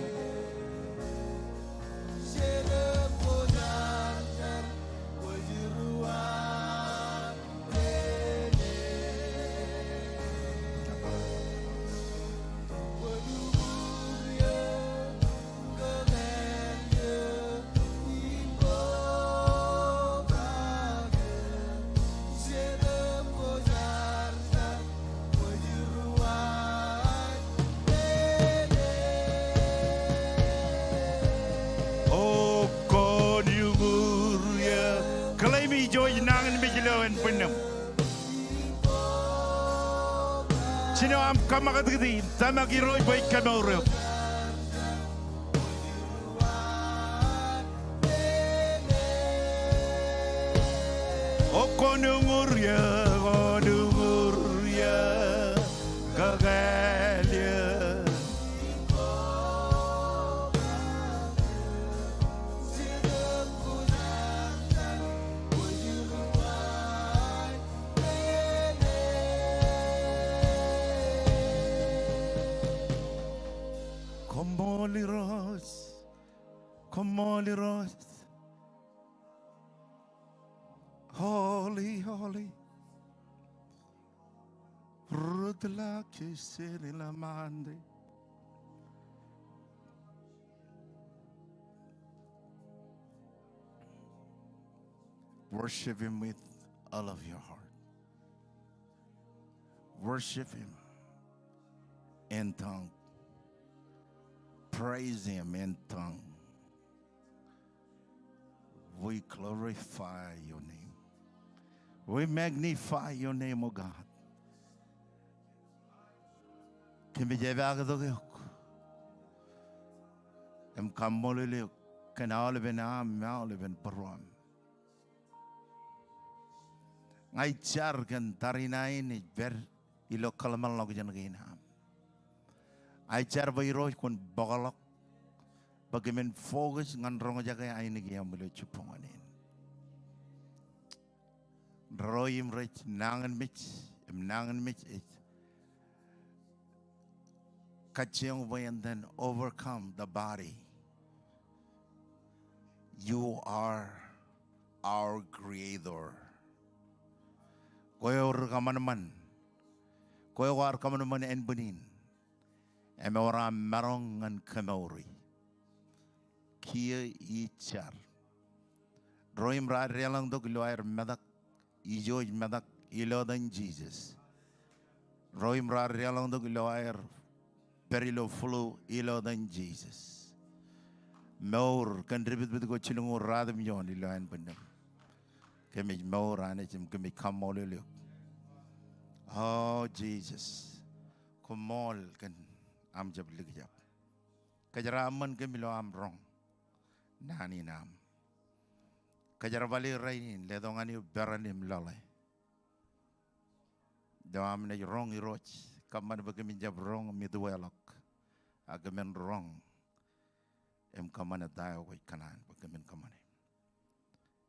O kwōn uññūr eō. Claim e ijo ej nañinmej ilo ānbwinnūṃ. Jino aṃ kōṃakūtkūt im tōmak Irooj bwe ej kemour eok. O kwōn uññūr eō, kwōn uññūr eō, kōkāāl eō. Koṃṃool Irooj. Koṃṃool Irooj. Holy, holy. Rutla keseri la mande. Worship him with all of your heart. Worship him in tongue. Praise him in tongue. We glorify your name. We magnify your name, O God. Kōmij epaaktok eok im kaṃṃoolol eok kōn aolepen aṃ im aolepen būruōṃ. Ña ij jar kōn tariṇae in ej pād ilo kōḷmānḷọkjeṇ kein aṃ. Ij jar bwe Irooj kwōn bōkḷọk bwe kōmin focus ñan roñjake ainikieṃ ilo jibboñōn in. Ro im rej nañinmej, im nañinmej ej kajjioñ bwe en then overcome the body. You are our creator. Kwe eo ri kōṃanṃan. Kwe eo kwaar kōṃanṃan ānbwin in im ewōr aṃ maroñ ñan kemouri. Kiiō ij jar. Ro im raar deḷọñtok ilo aer metak, ijo ej metak ilo etan Jisōs. Ro im raar deḷọñtok ilo aer pād ilo flu ilo etan Jisōs. Mour kōn dipitpit ko jilñuul ruatimjuon ilo ānbwinnūṃ. Kōmij mour Anij im kōmij kaṃṃoolol eok. O Jisōs, koṃṃool kōn aṃ jab likjab. Kōjeraaṃṃan kōm ilo aṃ roñ naan in aṃ. Kōjerbale rainin, letok ñan eō peran im lọle. Ilo aṃ naaj roñ Irooj, kōṃṃan bwe kōmin jab roñ im ituweḷọk. A kōmin roñ im kōṃṃane ta eo kwōj kōṇaan bwe kōmin kōṃṃane.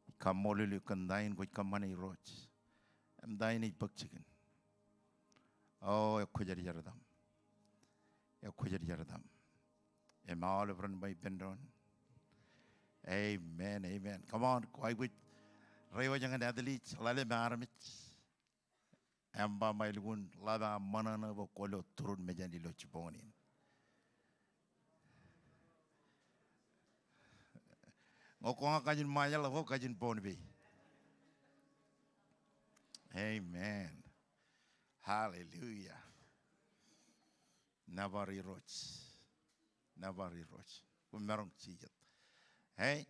Ij kaṃṃoolol eok kōn ta in kwōj kōṃṃane Irooj. Im ta in ej bōk jikin. O, ekwōjarjar etaṃ. Ekwōjarjar etaṃ. Im aolep ren ba ippān doon. Amen, amen. Come on, kwaikuj reiwōj ñan at least ḷalem armej. Im ba ṃae lukkuun ḷap aṃ ṃōṇōṇō bwe kwōlo turun mejān ilo jibboñōn in. Ñe kwō ña kajin Ṃajeḷ, kwō kajin Pohnpei. Amen. Hallelujah. Nōbar Irooj. Nōbar Irooj. Kwōmaroñ jijet. Hey,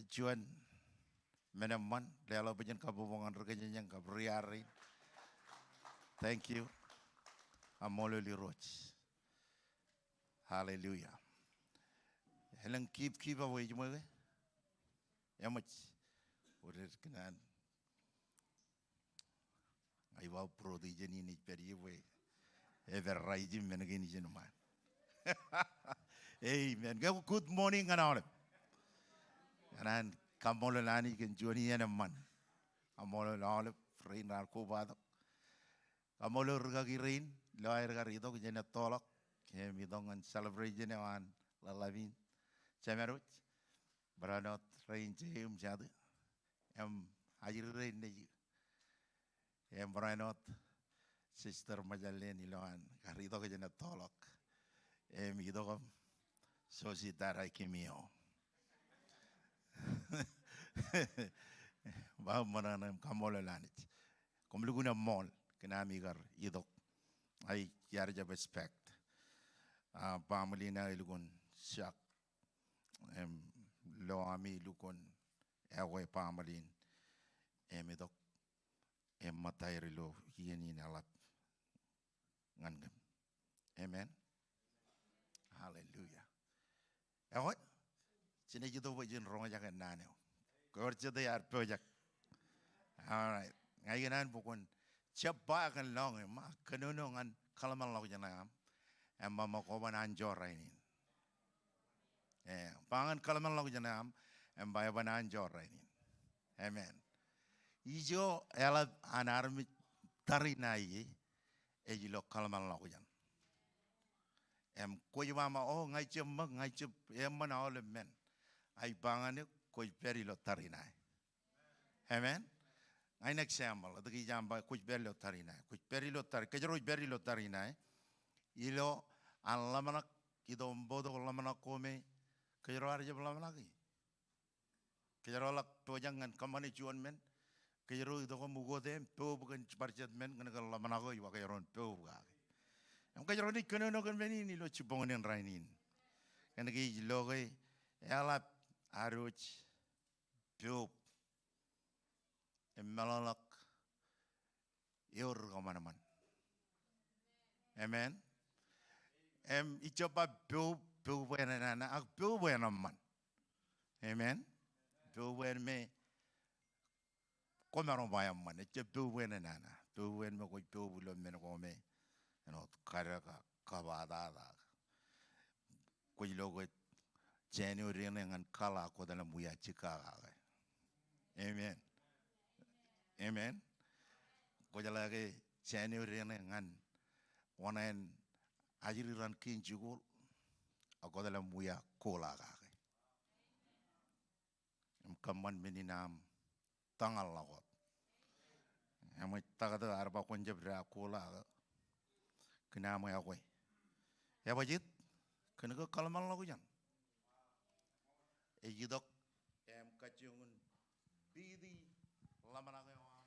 juon men eṃṃan, leḷọk bwijin kabbokbok ñan ri kōjejān kab ri-ad rein. Thank you. Kaṃṃoolol Irooj. Hallelujah. Elōñ kipkip eo ej ṃōj ke? Eṃōj. Ulit kōn an Ña ij ba būrotijen in ej pād ie bwe epād raij im men kein ijin ṃaan. Amen. Ke good morning ñan aolep. Ñan an kaṃṃoolol Anij kōn juon iien eṃṃan. Kaṃṃoolol aolep rein raar kobatok. Kaṃṃoolol rikaki rein ilo aer kar itok jān ettoḷọk im itok ñan celebration eo an ḷōḷḷap in. Jemedwōj, barāinwōt rein Jay im Jati. Im ajri rein nejū. Im barāinwōt Sister Ṃōjāleen ilo an kar itok jān ettoḷọk. Im itok im Sositara Kimio. Ba ṃōṇōṇō im kaṃṃoolol Anij. Koṃ lukkuun eṃṃool kōn ami kar itok. Ij iar jab expect. A, baaṃle in aō lukkuun shock. Im lo ami lukkuun ekwe baaṃle in. Im itok. Im ṃōttaer ilo iien in eḷap ñan kōm. Amen. Hallelujah. Ekwe, jenaaj itok bwe jen roñjake naan eo. Kwōj jete ear pojak. All right. Ña ikōṇaan bwe kwōn jab ba kōn lọñiṃ, ak kōnono ñan kōḷmānḷọkjeṇ eo aṃ. Im ba ṃōk kwōban anjọ rainin. Eh, ba ñan kōḷmānḷọkjeṇ eo aṃ, im ba eban anjọ rainin. Amen. Ijo eḷap an armej tariṇae ie, ej ilo kōḷmānḷọkjeṇ. Im kwōj ba ṃōk, o, ña ij jab ṃōk, ña ij jab eṃṃan aolep men. Ij ba ñan eok, kwōj pād ilo tariṇae. Amen. Ña in example, etke ij ba kwōj pād ilo tariṇae. Kwōj pād ilo tariṇae, kōjro ej pād ilo tariṇae. Ilo an ḷōmṇak, itok im bōktok ḷōmṇak ko me kōjro ar jab ḷōmṇaki. Kōjro ḷak pojak ñan kōṃṃane juon men. Kōjro itok im ukōte im poub kōn bar jet men kōn ke ḷōmṇak eo ej ba kōjro en poub kake. Im kōjro naaj kōnono kōn men in ilo jibboñōn in rainin. Kōn ke ij lo ke eḷap ad wōj poub im meḷọkḷọk ewōr ri kōṃanṃan. Amen. Im ij jab ba poub, poub eo enana, ak poub eo enaṃṃan. Amen. Poub eo me kwōmaroñ ba eṃṃan, ejjab poub eo enana. Poub eo me kwōj poub ilo men ko me āinwōt kadek ak kōbatak ak kwōj lo ke January eṇ ñan kōḷ ak kwō tōl im wia jikkake. Amen. Amen. Kwō jeḷā ke January eṇ ñan wōṇāān ajri raṇ kein jikuuḷ ak kwō tōl im wia kuuḷ kake. Im kōṃṃan men in aṃ tōñal ḷọk wōt. Eṃōj taktō ear ba kwōn jab da kuuḷ kake. Kōn aṃ ekwe. Ebajjeet, kōn ke kōḷmānḷọkjeṇ ej itok im kajjioñ in piti ḷōmṇak eo aṃ.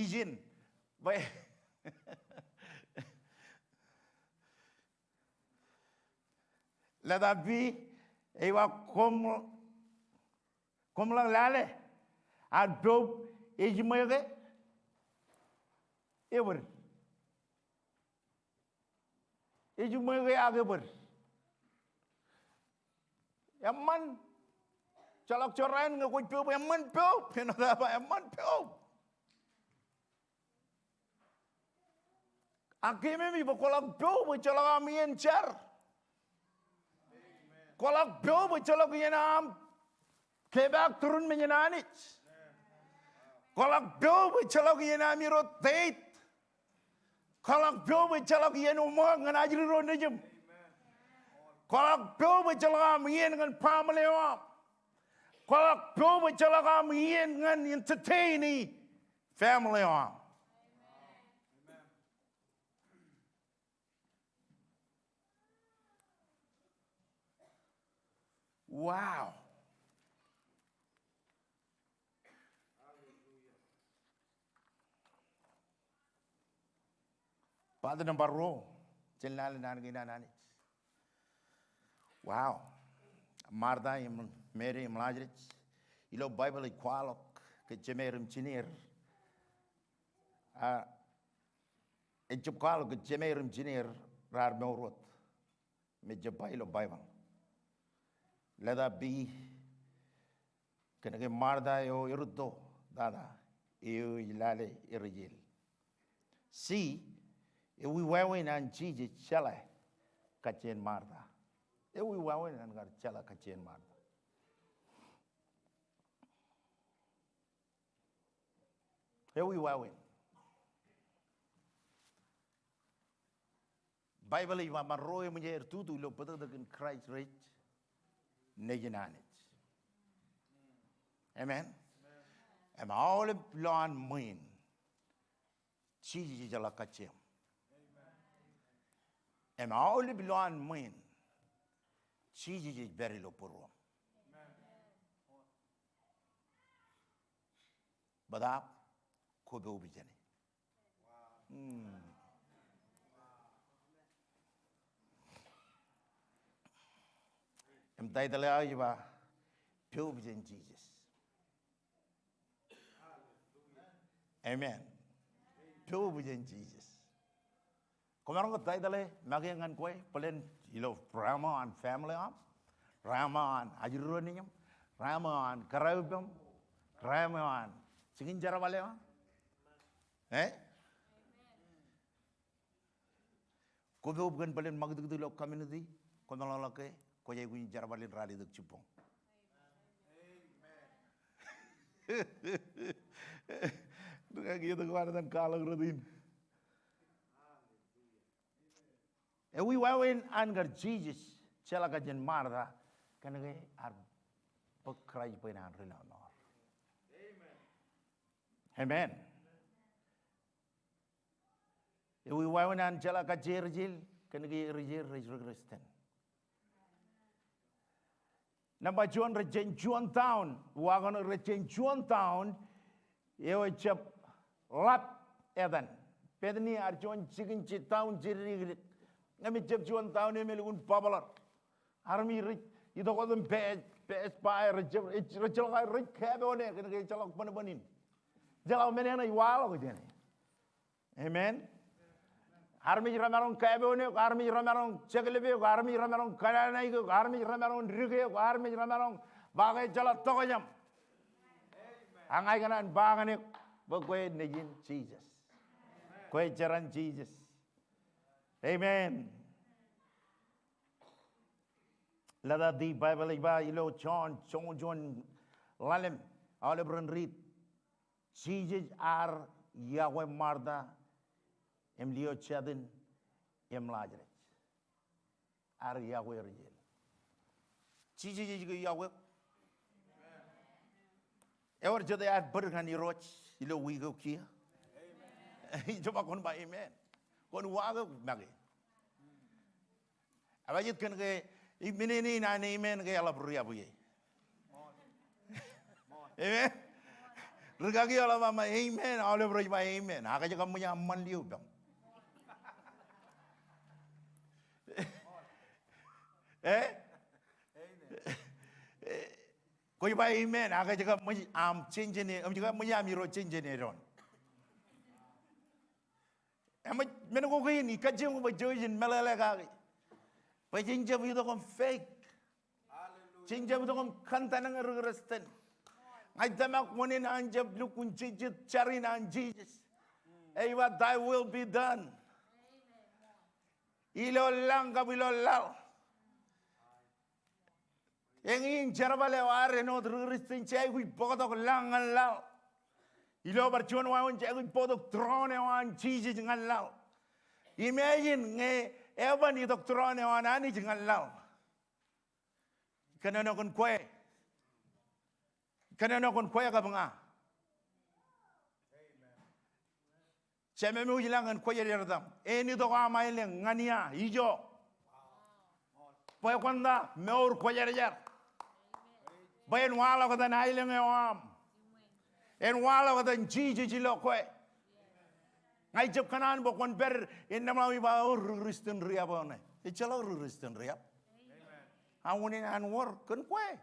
ijin. Bwe leta B, ej ba koṃ, koṃ ḷak lale, ad poub ej ṃweke ebōd. Ej ṃweke ak ebōd. Eṃṃan. Ejjeḷọk jorrāān ñe kwōj poub, eṃṃan poub. Āinwōt aō ba eṃṃan poub. Ak keememej bwe kwōḷak poub bwe ejjeḷọk aṃ iien jar. Kwōḷak poub bwe ejjeḷọk iien aṃ kepaak turin mejān Anij. Kwōḷak poub bwe ejjeḷọk iien aṃ irooj date. Kwōḷak poub bwe ejjeḷọk iien oṃōk ñan ajri ro nejūṃ. Kwōḷak poub bwe ejjeḷọk aṃ iien ñan family eo aṃ. Kwōḷak poub bwe ejjeḷọk aṃ iien ñan entertain e family eo aṃ. Wow. Part number ruo, jen lale naan kein an Anij. Wow. Martha im Meri im Lazarus. Ilo Baibōḷ ej kwaḷọk kōn jemāer im jinōer. A, ejjab kwaḷọk kōn jemāer im jinōer raar mour wōt. Im ejjab ba ilo Baibōḷ. Leta B, kōnke Martha eo erūtto tata, eo ej lale erijel. C, ewi wāween an Jisōs jeḷā kajjien Martha? Ewi wāween an kar jeḷā kajjien Martha? Ewi wāween? Baibōḷ ej ba ṃōn ro eṃōj aer tutu ilo bōtōktōkin Kraist rej nejin Anij. Amen. Im aolep lowaan ṃwiin Jisōs ej jeḷā kajjiem. Im aolep lowaan ṃwiin Jisōs ej pād ilo būruōṃ. Bōtaab kwō poub jāne. Hmm. Im taitōḷ eo aō ej ba poub jān Jisōs. Amen. Poub jān Jisōs. Kwōmaroñ ke taitōḷ e make ñan kwe, bōlen ilo rāmo an family eo aṃ, rāmo an ajri ro nejūṃ, rāmo an kōrā eo aṃ, rāmo an jikin jerbal eo aṃ. Eh? Kwō poub kōn bōlen ṃakūtkūt ilo community, kwōmeḷeḷe ke kwōj aikuj in jerbal in ralitōk jibboñ. Ri kaki etōk eo an etan kwaḷọk rot in. Ewi wāween an kar Jisōs jeḷā kajjien Martha kōnke ear bōk Kraist bwe en an ri lọmọọr? Amen. Ewi wāween an jeḷā kajjien rijel kōnke rijel rej ri Kristian? Nōṃba juon, rej jān juon town, uwaak eo rej jān juon town eo ejjab ḷap etan. Bethany ear juon jikin town jidikdik. Im ejjab juon town eo me elukkuun popular. Armej rej itok wōt im pass, pass by, rej, rej, rej jeḷā ke rej kapoone kōnke ejjeḷọk bōnbōn in. Ejjeḷọk men eṇ ej waḷọk jāne. Amen. Armej remaroñ kapoone eok, armej remaroñ jeklepe eok, armej remaroñ kōṇaan eok, armej remaroñ dike eok, armej remaroñ ba ke ejjeḷọk tokjam. A ña ikōṇaan ba ñan eok bwe kwe nejin Jisōs. Kwe jeran Jisōs. Amen. Leta D, Baibōḷ ej ba ilo Jon joñoul juon ḷalem, aolep ren riit. Jisōs ear iọkwe Martha im lio Jatan im Lazarus. Ear iọkwe rijel. Jisōs ej ke iọkwe eok? Ewōr jete ear bōd ñan Irooj ilo wiik eo kiiō? Ijjab kwōn ba amen. Kwōn uwaak eok make. Ebajeet kōnke iminene in an amen ke eḷap riab ie. Amen. Rikaki aolep aṃ ba amen, aolep rej ba amen. Ak ej kab ṃōj aṃ ṃanḷio ippaṃ. Eh? Kwōj ba amen, ak ej kab ṃōj aṃ jenjen, ej kab ṃōj aṃ irooj jenjen doon. Eṃōj men ko kein, ikajjioñ bwe jouj in meḷeḷe kaki. Bwe jen jab itok im fake. Jen jab itok im kōntan ñe ri Kristian. Ña ij tōmak wōnin an jab lukkuun jejjet jar in an Jisōs. Ej ba, "Thy will be done." Ilo lañ kab ilo laḷ. Eñin jerbal eo ad āinwōt ri Kristian, jej aikuj bōktok lañ ñan laḷ. Ilo bar juon wāween jej aikuj bōktok tūroon eo an Jisōs ñan laḷ. Imagine ñe eban itok tūroon eo an Anij ñan laḷ. Kōnono kōn kwe. Kōnono kōn kwe kab ña. Jemem eo ilañ, en kwōjarjar etaṃ. En itok aṃ aelōñ ñan ia ijo? Bwe kwōn ta mour kwōjarjar. Bwe en waḷọk etan aelōñ eo aṃ. En waḷọk etan Jisōs ilo kwe. Ña ij jab kōṇaan bwe kwōn pād innām ḷọk im ba, "O, ri Kristian riab eo ṇe." Ejjeḷọk ri Kristian riab. A wōnin an wōr kōn kwe.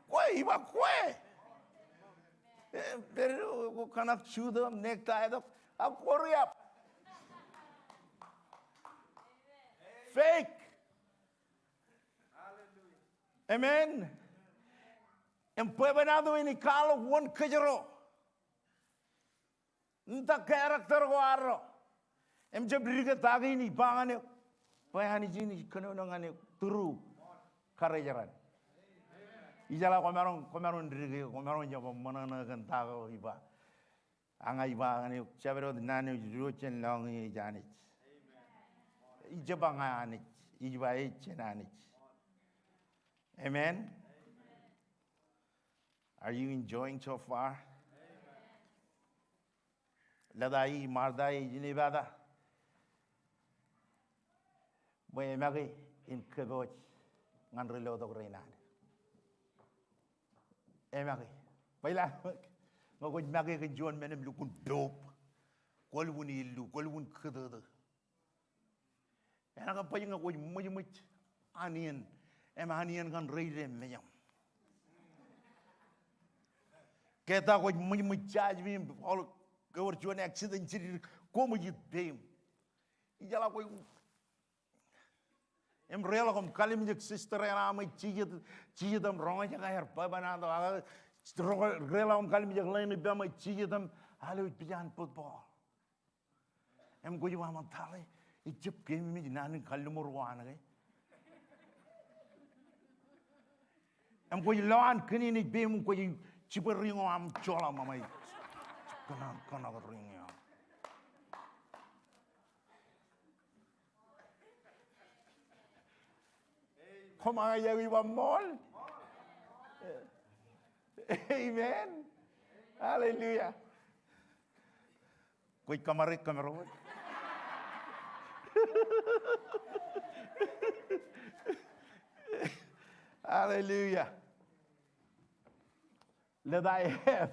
Kwe, iba kwe. Eh, pād ilo, kwō kōṇak suit eo, necktie tok, ak kwō riab. Fake. Amen. Im bwebwenato in ej kwaḷọk wōn kōjro. Im ta character ko arro. Im jab dike ta kein ij ba ñan eok. Bwe Anij in ej kōnono ñan eok through karijeraṇ. Ijeḷā kwōmaroñ, kwōmaroñ dike, kwōmaroñ jab ṃōṇōṇō kōn ta ko ij ba. A ña ij ba ñan eok, jabdewōt naan eo ej diwōj jān lọñiō ej Anij. Ij jab ba ña Anij, ij ba ej jān Anij. Amen. Are you enjoying so far? Lōta e Martha ej inepata bwe emake in kōpooj ñan ri lotok rein an. Emake. Bwe ilo, ñe kwōj make kōn juon men im lukkuun poub, kwō lukkuun illu, kwō lukkuun kūtūtū. Enaaj baj ñe kwōj ṃwijṃwij an iien, im an iien kaṇ reide mejaṃ. Ke ta kwōj ṃwijṃwij jaje im aolep, ke ewōr juon accident jidikdik, koṃij ippāim. Ijeḷā kwōj, im reḷọk im kalimjek sister eṇ aṃ ej jijet, jijet im roñjake aer bwebwenato, ak reḷọk im kalimjek ḷein ippaṃ ej jijet im alwōj pija an football. Im kwōj ba ṃōk, tale, ejjab keememej naan in kalliṃur ko an ke. Im kwōj lo an kōn in ej peiṃ, kwōj jibwe ring eo aṃ joḷọk ṃōṃ ej kōṇaan kōṇak ring eo aṃ. Koṃ aikuj ba ṃool. Amen. Hallelujah. Kwōj kōṃare kōmro. Hallelujah. Let I have.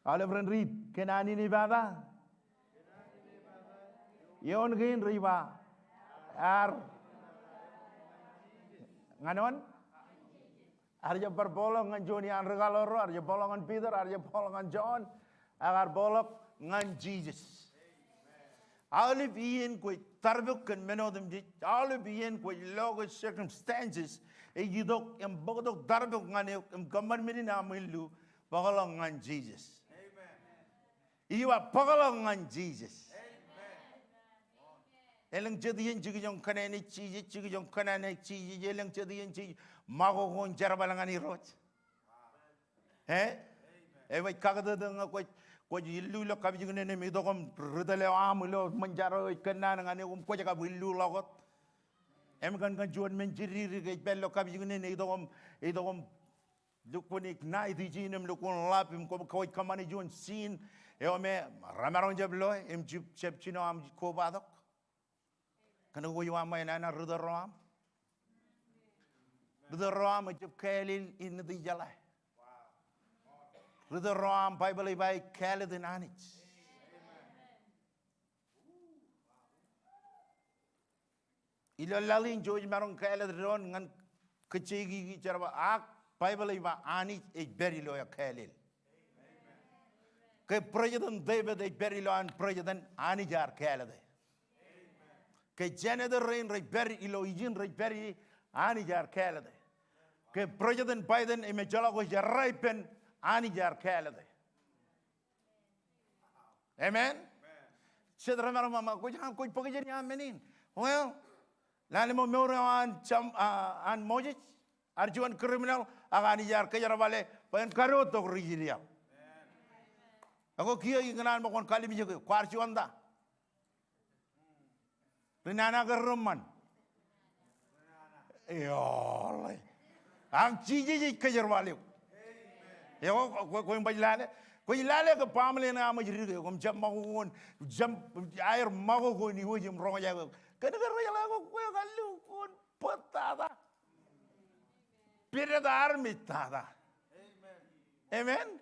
Aolep ren riit, kōn an inepata. Eoon kein rej ba, ear. Ñan eoon? Ear jab bar bōkḷọk ñan juon iaan ri kaḷoor ro, ear jab bōkḷọk ñan Peter, ear jab bōkḷọk ñan John, ak ear bōkḷọk ñan Jisōs. Aolep iien kwōj tarbok kōn men otemjej, aolep iien kwōj lo ke circumstances ej itok im bōktok tarbok ñan eok im kōṃṃan men in aṃ illu, bōkḷọk ñan Jisōs. Ij ba bōkḷọk ñan Jisōs. Elōñ jet iien jekjek kōn an ej Jisōs, jekjek kōn an ej Jisōs, elōñ jet iien jej ṃakoko in jerbal ñan Irooj. Eh? Ej baj kaktōtō ñe kwōj, kwōj illu ilo kapijuknen im itok im ri tōl eo aṃ ilo ṃōn jar eo ej kōnnaan ñan eok im kwōj kab illu ḷọk wōt. Im kōn, kōn juon men jidikdik ej pād ilo kapijuknen, itok im, itok im lukkuun ignite ijin im lukkuun ḷap im kwōj, kwōj kōṃṃane juon scene eo me remaroñ jab loe im jab, jab jino aṃ kobatok. Kōn ke kwōj ba ṃae nana ri tōl ro aṃ. Ri tōl ro aṃ ejjab kāālel in Nitijeḷā. Ri tōl ro aṃ Baibōḷ ej ba ej kāālōt in Anij. Ilo laḷ in jej maroñ kāālōt doon ñan kōjjeiki jerbal, ak Baibōḷ ej ba Anij ej pād ilo aō kāālel. Ke President David ej pād ilo an President, Anij ear kāālōte. Ke Senator rein rej pād ilo ijin rej pād, Anij ear kāālōte. Ke President Biden im ejjeḷọk ej errā ippān, Anij ear kāālōte. Amen. Jet remaroñ ba, kwōj an, kwōj bōk jān ia men in? Well, lale ṃōk mour eo an Sam, ah, an Moses, ear juon criminal, ak Anij ear kōjerbale bwe en kadiwōjtok ri Israel. Ak kiiō ikōṇaan ṃōk kwōn kallimjeke, kwaar juon ta? Ri nana ke ri ṃṃan? Eoḷe. Ak Jisōs ej kōjerbal eok. Eo, kwō, kwō, kwō baj lale. Kwōj lale ke baaṃle in aṃ ej dike, kwō jab ṃakoko in, jab aer ṃakoko in iwōj im roñjake. Kōn ke rej jeḷā ke kwōj kallu kwōn bōk tata. Pād jet armej tata. Amen.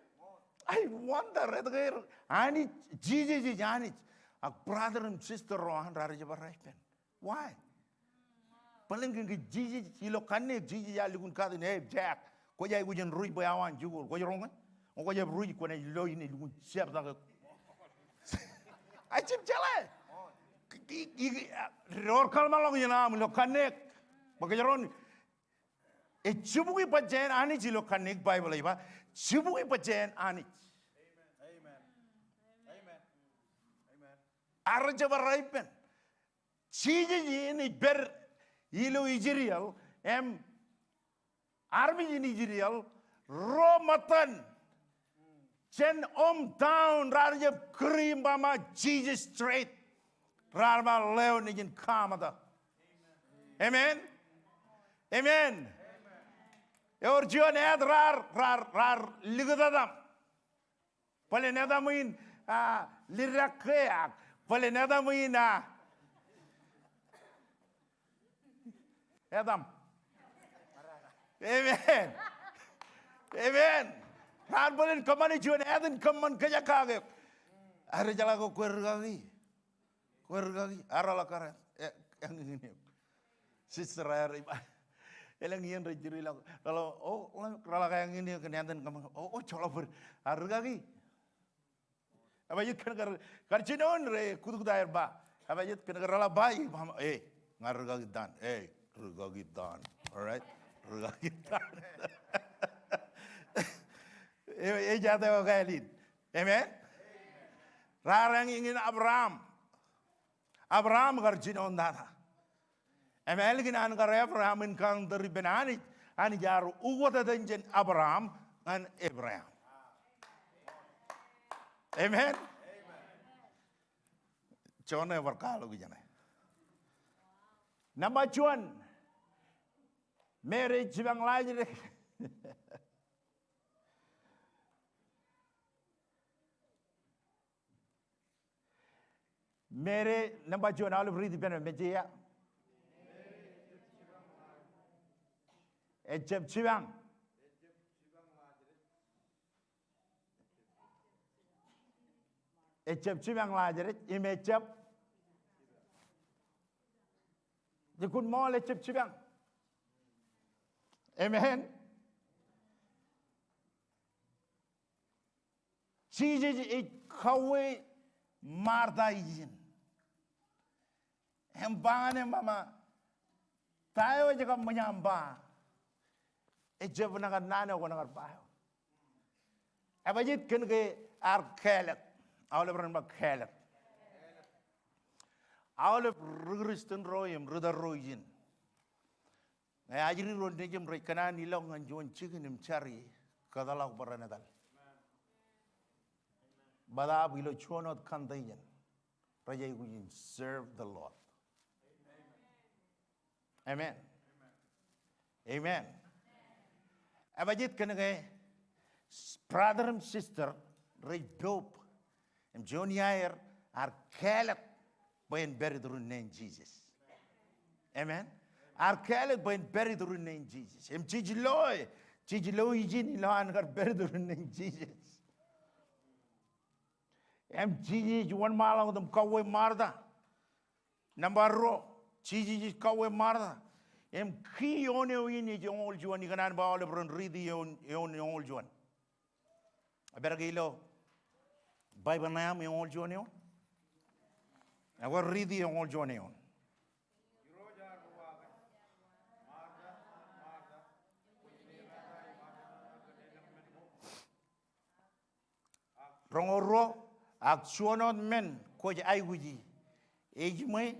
I wonder, etke Anij, Jisōs ej Anij, ak brother im sister ro an raar jab errā ippān. Why? Bōlen kōn ke Jisōs ilo kanniōk, Jisōs ear lukkuun katin, hey, Jack, kwōj aikuj in ruj bwe awa in jikuuḷ, kwōj roñ ñe? Kwōj jab ruj, kwōnaaj lo in, lukkuun jeptake. Ejjab jeḷā. I, i, i, door kōḷmānḷọkjeṇ aṃ ilo kanniōk. Bwe kōjro en, ej jibukwi bajjāān Anij ilo kanniōk, Baibōḷ ej ba, jibukwi bajjāān Anij. Amen. Amen. Amen. Ear jab errā ippān. Jisōs in ej pād ilo Israel, im armej in Israel, ro ṃōttan jān hometown, raar jab kūri im ba ṃae Jisōs straight. Raar ba ḷeo nejin kaṃōta. Amen. Amen. Ewōr juon āt raar, raar, raar likūt etaṃ. Bōlen etaṃ in, ah, lidakke ak bōlen etaṃ in, ah, etaṃ. Amen. Amen. Raar bōlen kōṃṃane juon āt in kōṃṃan kōjak kake. Ear jeḷā ke kwōj rūkaki. Kwōj rūkaki, ear ḷak kar, eh, eñin eok. Sister ear, elōñ iien rej jirilọk, reḷak, o, reḷak eñin eok kōn āt in kōṃṃan, o, o, joḷọk bōd, ear rūkaki. Ebajet kōn ke, kar jinoin rej kutkut aer ba, ebajet kōn ke reḷak ba, i ba, eh, ña rūkaki taan, eh, rūkaki taan, all right, rūkaki taan. E, ejjab eo kāālōt. Amen. Raar eñin Abraham. Abraham kar jinoin tata. Im ālikin an kar Abraham encounter ippān Anij, Anij ear ukōt etan jān Abraham ñan Abraham. Amen. Juon eo bar kwaḷọk ijeṇe. Nōṃba juon, Meri jipañ Lazarus. Meri nōṃba juon, aolep riit ippān, mejja ia? Ejjab jipañ. Ejjab jipañ Lazarus, im ejjab. Jikuṇ ṃool ejjab jipañ. Amen. Jisōs ej kauwe Marta ijin. Im ba ñan e, Mama, ta eo ej kab ṃōj aṃ ba? Ejjab nañin naan eo kwōnaaj ba eo. Ebajet kōn ke ear kāālōt. Aolep ren ba kāālōt. Aolep ri Kristen ro im ri tōl ro ijin. Ñe ajri ro nejiṃ rej kōṇaan ilọk ñan juon jikin im jar ie, kōtḷọk bwe ren etal. Bōtaab ilo juon wōt condition, rej aikuj in serve the Lord. Amen. Amen. Ebajet kōn ke brother im sister rej pope im juon iaer ear kāālōt bwe en pād iturin neen Jisōs. Amen. Ear kāālōt bwe en pād iturin neen Jisōs. Im jej lo, jej lo ijin ilowaan kar pād iturin neen Jisōs. Im Jisōs ej wōnṃaanḷọk wōt im kauwe Martha. Nōṃba ruo, Jisōs ej kauwe Martha. Im key eo in ej eñoul juon, ikōṇaan bwe aolep ren riiti eoon, eoon eñoul juon. Epād ke ilo Baibōḷ ṇe aṃ eñoul juon eoon? Ekwe riiti eñoul juon eoon. Roñoul ruo, ak juon wōt men kwōj aikuji, ejiṃwe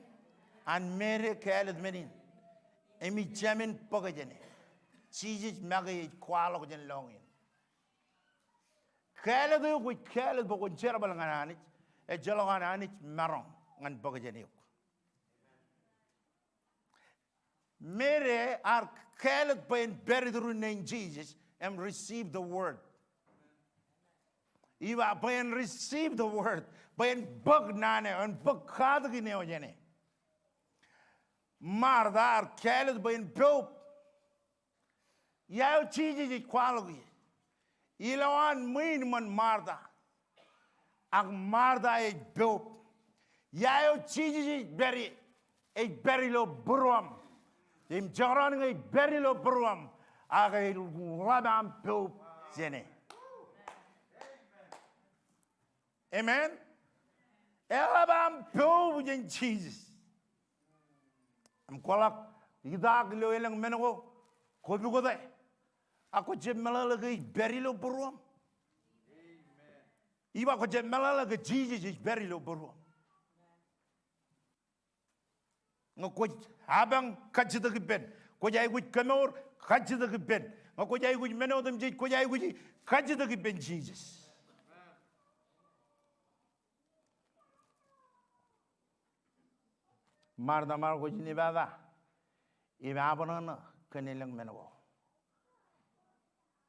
an Mary kāālōt men in, im ij jāmin bōk jāne. Jisōs make ej kwaḷọk jān lọñiin. Kāālōt eo kwōj kāālōt bwe kwōn jerbal ñan Anij, ejjeḷọk an Anij maroñ ñan bōk jān eok. Mary ear kāālōt bwe en pād iturin neen Jisōs im receive the word. Iba bwe en receive the word, bwe en bōk naan eo, en bōk katakin eo jāne. Martha ear kāālōt bwe en poub. Ia eo Jisōs ej kwaḷọk ie? Ilowaan ṃwiin ṃōn Martha. Ak Martha ej poub. Ia eo Jisōs ej pād ie? Ej pād ilo būruōm. Im jekdọọn ñe ej pād ilo būruōm, ak eḷap aṃ poub jāne. Amen. Eḷap aṃ poub jān Jisōs. Im kwōḷak itaak ilo elōñ men ko, kwō pukot e. Ak kwō jab meḷeḷe ke ej pād ilo būruōm. Iba kwō jab meḷeḷe ke Jisōs ej pād ilo būruōm. Ñe kwōj apañ, kajjitōk ippān. Kwōj aikuj kemour, kajjitōk ippān. Ñe kwōj aikuj men otemjej, kwōj aikuji, kajjitōk ippān Jisōs. Martha, Martha, kwōj inepata im abṇōṇō kōn elōñ men ko.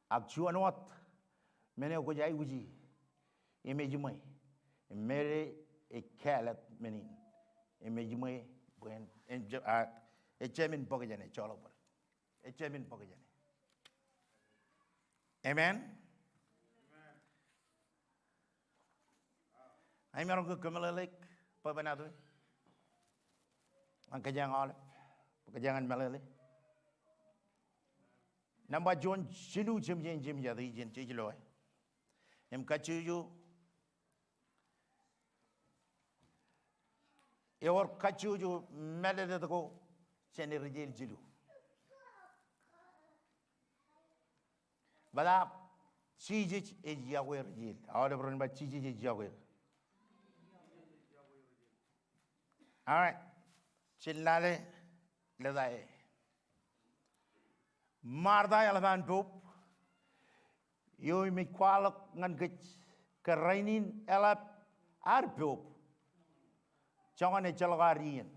Ak juon wōt men eo kwōj aikuji im ejiṃwe. Im Mary ej kāālōt men in im ejiṃwe bwe en, en, a, ej jāmin bōk jāne, joḷọk bōd. Ej jāmin bōk jāne. Amen. Im imaroñ ke kōmeḷeḷeik bwebwenato in ñan kōjeañ aolep, kōjeañ in meḷeḷe. Nōṃba juon jilu jemjein jemjate ijin jej loe. Im kajjojo, ewōr kajjojo mālōtlōt ko jān rijeel jilu. Bōtaab Jisōs ej yokwe rijeel. Aolep ren ba Jisōs ej yokwe. All right. Jen lale lōta e. Martha eḷap an poub. Eo im ej kwaḷọk ñan kōj ke rainin eḷap ad poub. Joñan ejjeḷọk ad iien.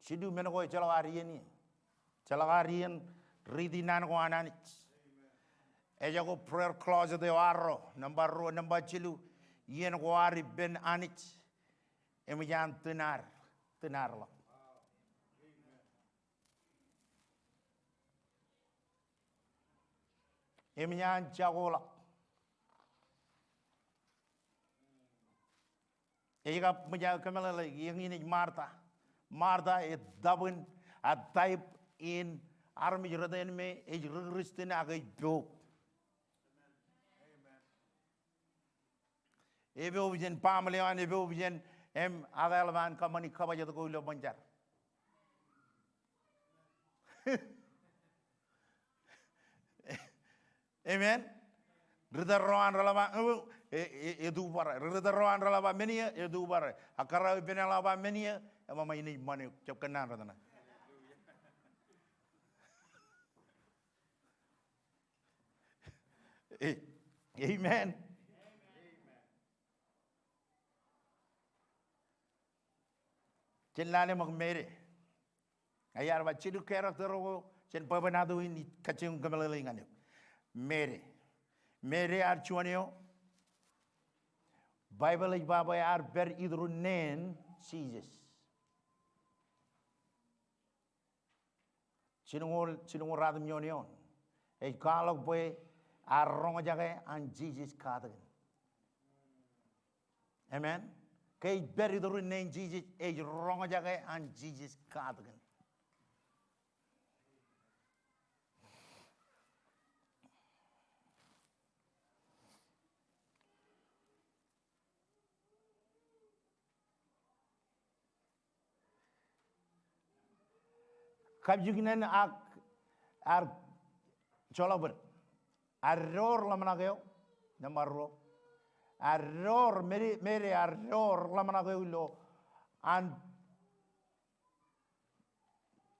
Jilu men ko ejjeḷọk ad iien ie. Ejjeḷọk ad iien riiti naan ko an Anij. Ejako prayer closet eo arro, nōṃba ruo, nōṃba jilu, iien ko ad ippān Anij. Eṃōj an tūn ad, tūn ad ḷọk. Eṃōj an jako ḷọk. Ej kab ṃōj aō kōmeḷeḷe, eñin ej Martha. Martha ej tabwin, a type in armej rot in me ej ri Kristian ak ej poub. Epoub jān baaṃle eo an, epoub jān, im ak eḷap an kōṃṃani kabōjrak ko ilo ṃōn jar. Amen. Ri tōl ro an reḷap aō, e, e, etubarāe. Ri tōl ro an reḷap aō men ie, etubarāe. Ak kōrā eo ippān eḷap aō men ie, eṃōṃō in ej ṃan eok, jab kōnnaan rot ṇe. E, amen. Jen lale ṃōk Mary. Iar ba jilu character ko jān bwebwenato in ij kajjioñ kōmeḷeḷe ñan eok. Mary. Mary ear juon eo Baibōḷ ej ba bwe ear pād iturin neen Jisōs. Jilñuul, jilñuul ruatimjuon eoon. Ej kwaḷọk bwe ear roñjake an Jisōs katakin. Amen. Ke ej pād iturin neen Jisōs, ej roñjake an Jisōs katakin. Kapijuknen ak ear joḷọk bōd. Addoor ḷōmṇak eo, nōṃba ruo. Addoor, Mary, Mary addoor ḷōmṇak eo ilo an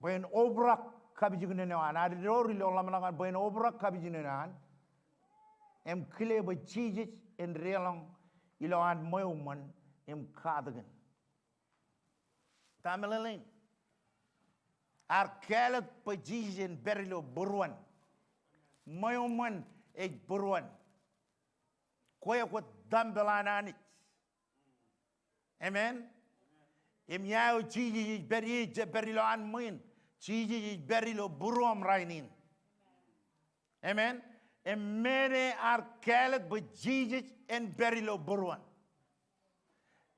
bwe en obrak kapijuknen eo an, addoor ilo ḷōmṇak an bwe en obrak kapijuknen eo an, im kile bwe Jisōs en deḷọñ ilowaan ṃweo ṃōn im katakin. Ta meḷeḷein? Ear kāālōt bwe Jisōs en pād ilo būruon. Ṃweo ṃōn ej būruon. Kwe kwōj tempeḷ an Anij. Amen. Im ia eo Jisōs ej pād ie? Ejjab pād ilowaan ṃwiin. Jisōs ej pād ilo būruōṃ rainin. Amen. Im men eo ear kāālōt bwe Jisōs en pād ilo būruon.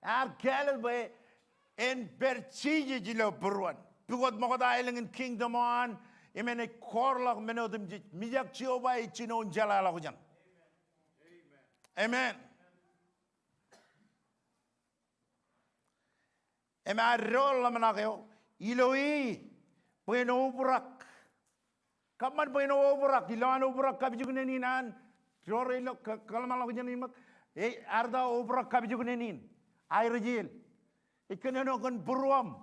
Ear kāālōt bwe en pād Jisōs ilo būruon. Pukot ṃokta elōñ in kingdom eo an, im enaaj kọọrḷọk men otemjej. Mijak Jeova ej jinoin jeḷāḷọkjeṇ. Amen. Im addoor ḷōmṇak eo ilo e bwe en obrak. Kōṃṃan bwe en obrak, ilowaan obrak kapijuknen in an, door eo ilo ke-, kōḷmānḷọkjeṇ in ṃōk, e, ear ta obrak kapijuknen in? Aerejeel. Ej kōnono kōn būruōṃ.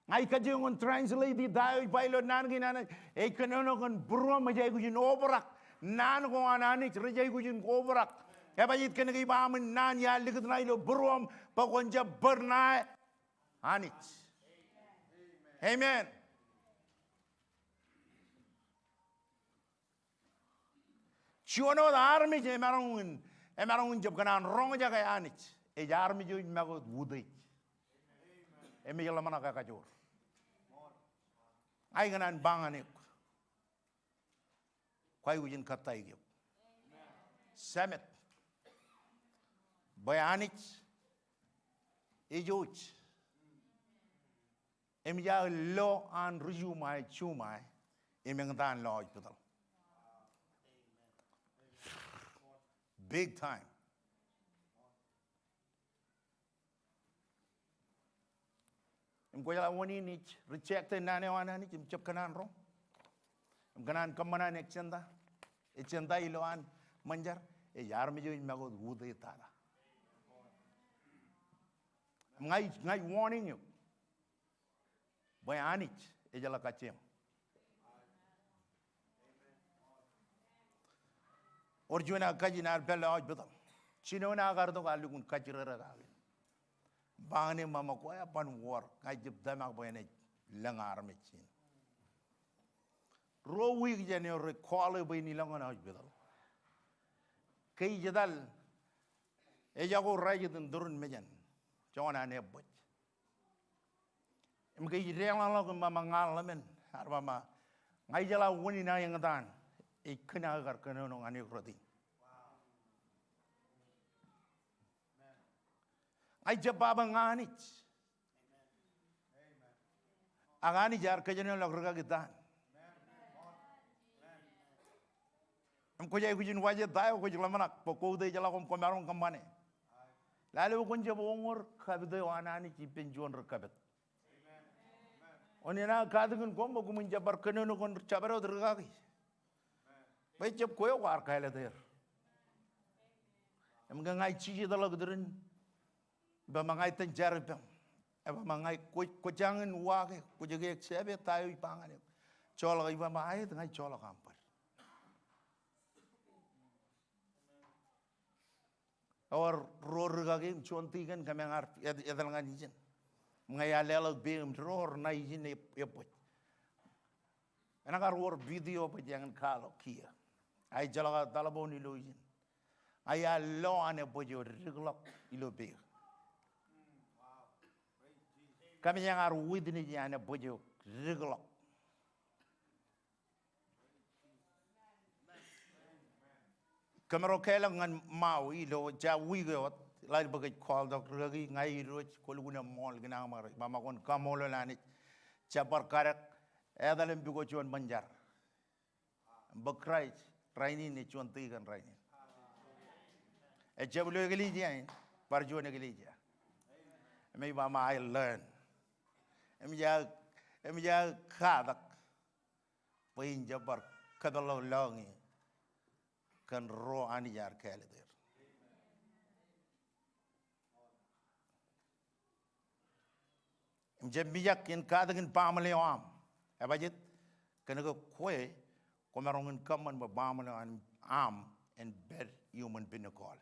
Ña ij kajjioñ in translate e ta eo ej ba ilo naan kein an, ej kōnono kōn būruōṃ rej aikuj in obrak. Naan ko an Anij rej aikuj in obrak. Ebajeet kōnke iba aṃ in naan ia likūt ṇae ilo būruōṃ bwe kwōn jab bōd ṇae Anij. Amen. Juon wōt armej emaroñ in, emaroñ in jab kōṇaan roñjake Anij, ej armej eo ej make wōt utiej im ej ḷōmṇak ekajoor. Ña ikōṇaan ba ñan eok, kwaikuj in kōttāik eok. Semed. Bwe Anij ej jouj. Im iar lo an ri-juṃae, juṃae, im eñtaan lo hospital. Big time. Im kwōjeḷā wōn in ij reject e naan eo an Anij im jab kōṇaan roñ im kōṇaan kōṃṃan an agenda, agenda ilowaan ṃōn jar, ej armej eo ej make wōt utiej tata. Im ña ij, ña ij warning eok. Bwe Anij ejeḷā kajjioñ. Wōr juon aō kajin ear pālle hospital. Jinoin aō kar tok ear lukkuun kajjirere kake. Ba ñan e, ṃaṃa, kwe eban wōr? Ña ij jab tōmak bwe enaaj lōñ armej in. Ruo wiik jān eo rej call e bwe en ilọk ñan hospital. Ke ij etal, ejako rej jet in turin mejān. Joñan an ebōj. Im ke ij deḷọñḷọk im ṃaṃa ña ḷōmān, ear ba ṃaṃa, ña ijeḷā wōn in aō eñtaan ej kōn aō kar kōnono ñan eok rot in. Ña ij jab ba bwe ña Anij. Ak Anij ear kōjenolọk rikaki ta an. Im kwōj aikuj in waje ta eo kwōj ḷōmṇak bwe quote e ejjeḷọk im kwōmaroñ kōṃṃane. Lale eo kwōn jab uññūr kapit eo an Anij ippān juon ri kapit. Wōn in aō katakin koṃ bwe koṃwin jab bar kōnono kōn jabdewōt rikaki. Bwe ejjab kwe eo kwaar kāālōt er. Im ke ña ij jijetḷọk iturin, ij ba ṃaṃa, ña itōn jar ippaṃ. Ej ba ṃaṃa, ña kwōj, kwō jañin uwaake, kwōj ke ej sepe ta eo ij ba ñan eok. Joḷọk, ij ba ṃaṃa, aet, ña ij joḷọk aṃ bōd. Ewōr ruo rikaki im juon tikōn kōmeañ ear et-, etal ñan ijin. Im ña iar leḷọk peiṃ im door ṇa ijin e-, ebōj. Enaaj kar wōr video bwe jeañ in kwaḷọk kiiō. Ij jeḷọk aō telephone ilo ijin. Ña iar lo an ebōj eo dikḷọk ilo peiṃ. Kōmij eañ ar witness eo an bwij eo dikḷọk. Kōmro kālọk ñan Maui ilo ja wiik eo wōt, ḷalem bwe kōj call tok rikaki, ña ijo kwōlukkuun eṃṃool kōn aṃ rej ba ṃōk kwōn kaṃṃoolol Anij. Jab bar kadek etal im pukot juon ṃōn jar. Im bwe Christ rainin ej juon tikōn rainin. Ejjab ilo eklejia in, bar juon eklejia. Im ej ba ṃōk I learn. Im ij, im ij katak bwe in jab bar kōpeḷḷọk lọñiō kōn ruo Anij ear kāālōt er. Im jab mijak in katakin baaṃle eo aṃ. Ebajjeet? Kōn ke kwe kwōmaroñ in kōṃṃan bwe baaṃle eo aṃ en pād iuṃwin pinikooḷ.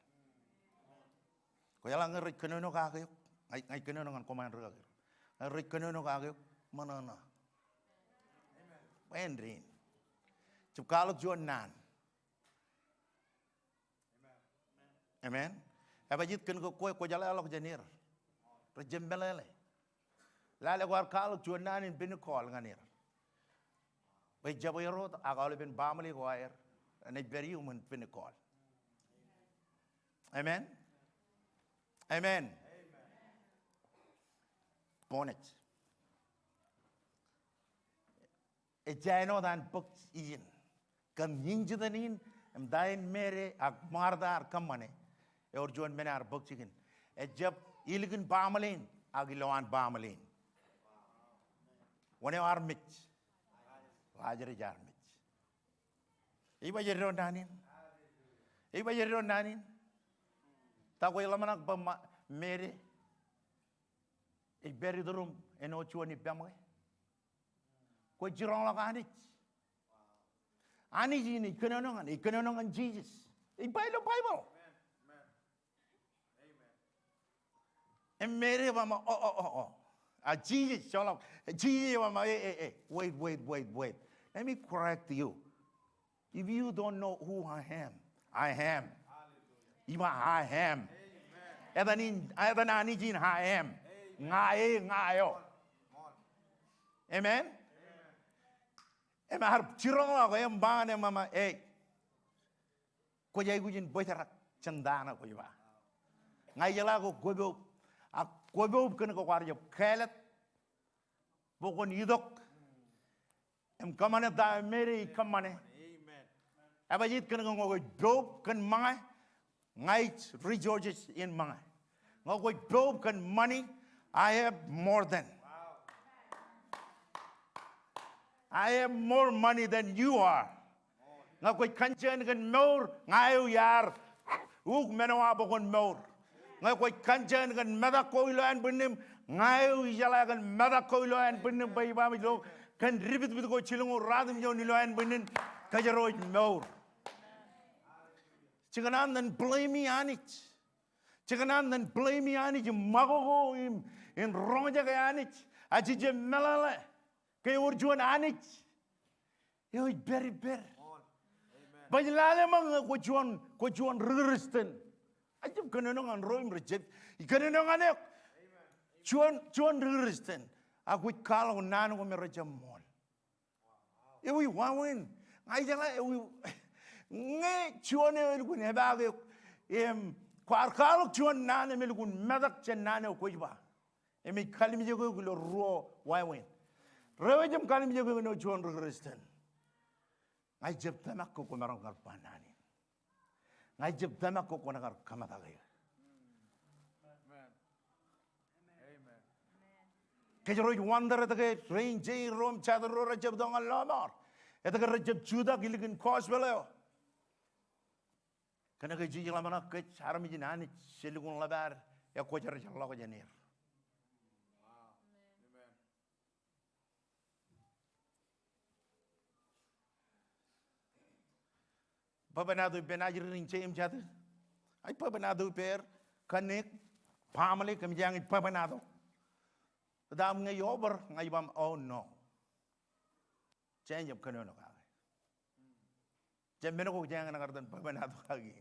Kwōjeḷā ñe rej kōnono kake eok, ña ij, ña ij kōnono ñan koṃ an rikaki. Ñe rej kōnono kake eok, ṃōṇōṇō. Bwe en dein. Jab kwaḷọk juon naan. Amen. Ebajjeet? Kōn ke kwe kwōjeḷāḷọk jān er. Rejjab meḷeḷe. Lale kwaar kwaḷọk juon naan in pinikooḷ ñan er. Bwe jab er wōt ak aolepen baaṃle ko aer enaaj pād iuṃwin pinikooḷ. Amen. Amen. Bonnet. Ej āinwōt an bōk ijin. Kōn injitōn in, im ta in Meri ak Marta ear kōṃṃane, ewōr juon men ear bōk jikin. Ejjab ilikin baaṃle in, ak ilowaan baaṃle in. Wōn eo ear mej? Lazarus ear mej. Ej ba eddo naan in. Ej ba eddo naan in. Ta kwōj ḷōmṇak bwe Meri ej pād ituruṃ āinwōt juon ippaṃ ke? Kwōj jiroñḷọk Anij. Anij in ej kōnono ñan, ej kōnono ñan Jisōs. Ej ba ilo Baibōḷ. Im Meri ej ba ṃōk, o, o, o, o. A Jisōs, joḷọk. Jisōs ej ba ṃōk, e, e, e. Wait, wait, wait, wait. Let me correct you. If you don't know who I am, I am. Ij ba I am. Etan in, etan Anij in I am. Ña e, ña eo. Amen? Im ear jiroñḷọk e im ba ñan e ṃōk, e, kwōj aikuj in bōjrak jān ta ṇe kwōj ba. Ña ijeḷā ke kwōpoub. Ak kwōpoub kōn ke kwaar jab kāālōt bwe kwōn itok im kōṃṃane ta eo Meri ej kōṃṃane. Ebajjeet? Kōn ke ñe kwōj poub kōn ṃōñā, ña ij resources in ṃōñā. Ñe kwōj poub kōn money, I have more than. I have more money than you are. Ñe kwōj concern kōn mour, ña eo iar uk men eo aō bwe kwōn mour. Ñe kwōj concern kōn metak ko ilo ānbwinniṃ, ña eo ijeḷā kōn metak ko ilo ānbwinniṃ bwe ij ba ilo kōn dipitpit ko jilñuul ruatimjuon ilo ānbwinniṃ, kōjro ej mour. Jekōṇaan ñan blame Anij. Jekōṇaan ñan blame Anij im ṃakoko im, im roñjake Anij. A jejjab meḷeḷe ke ewōr juon Anij eo ej pād ippād. Baj lale ṃōk ñe kwō juon, kwō juon ri-Kristian. Ij jab kōnono ñan ro im rejjab kōnono ñan eok. Juon, juon ri-Kristian. Ak kwōj kwaḷọk naan ko me rejjab ṃool. Ewi wāween? Ña ijeḷā ewi. Ñe juon eo elukkuun epaak eok im kwaar kwaḷọk juon naan im elukkuun metak jān naan eo kwōj ba. Im ej kalimjek eok ilo ruo wāween. Rewōj im kalimjek eok ilo juon ri-Kristian. Ña ij jab tōmak ke kwōmaroñ kar ba naan in. Ña ij jab tōmak ke kwōnaaj kar kōmetak eō. Amen. Amen. Kōjro ej wonder etke rein jein ro im jatū ro rejjab itok ñan lọmọọr. Etke rejjab jutak ilikin gospel eo. Kōnke jej ḷōmṇak kōj armej in Anij, ej lukkuun ḷap ad ekwōjarjar ḷọk jān er. Bwebwenato ippān ajri rein jein im jatū. Ij bwebwenato ippāer, kōnke, family, kōmij eañ ij bwebwenato. Bōtab ñe ij over, ña ij ba, oh no. Jen jab kōnono kake. Jen men ko jeañ enaaj kar itōn bwebwenato kaki.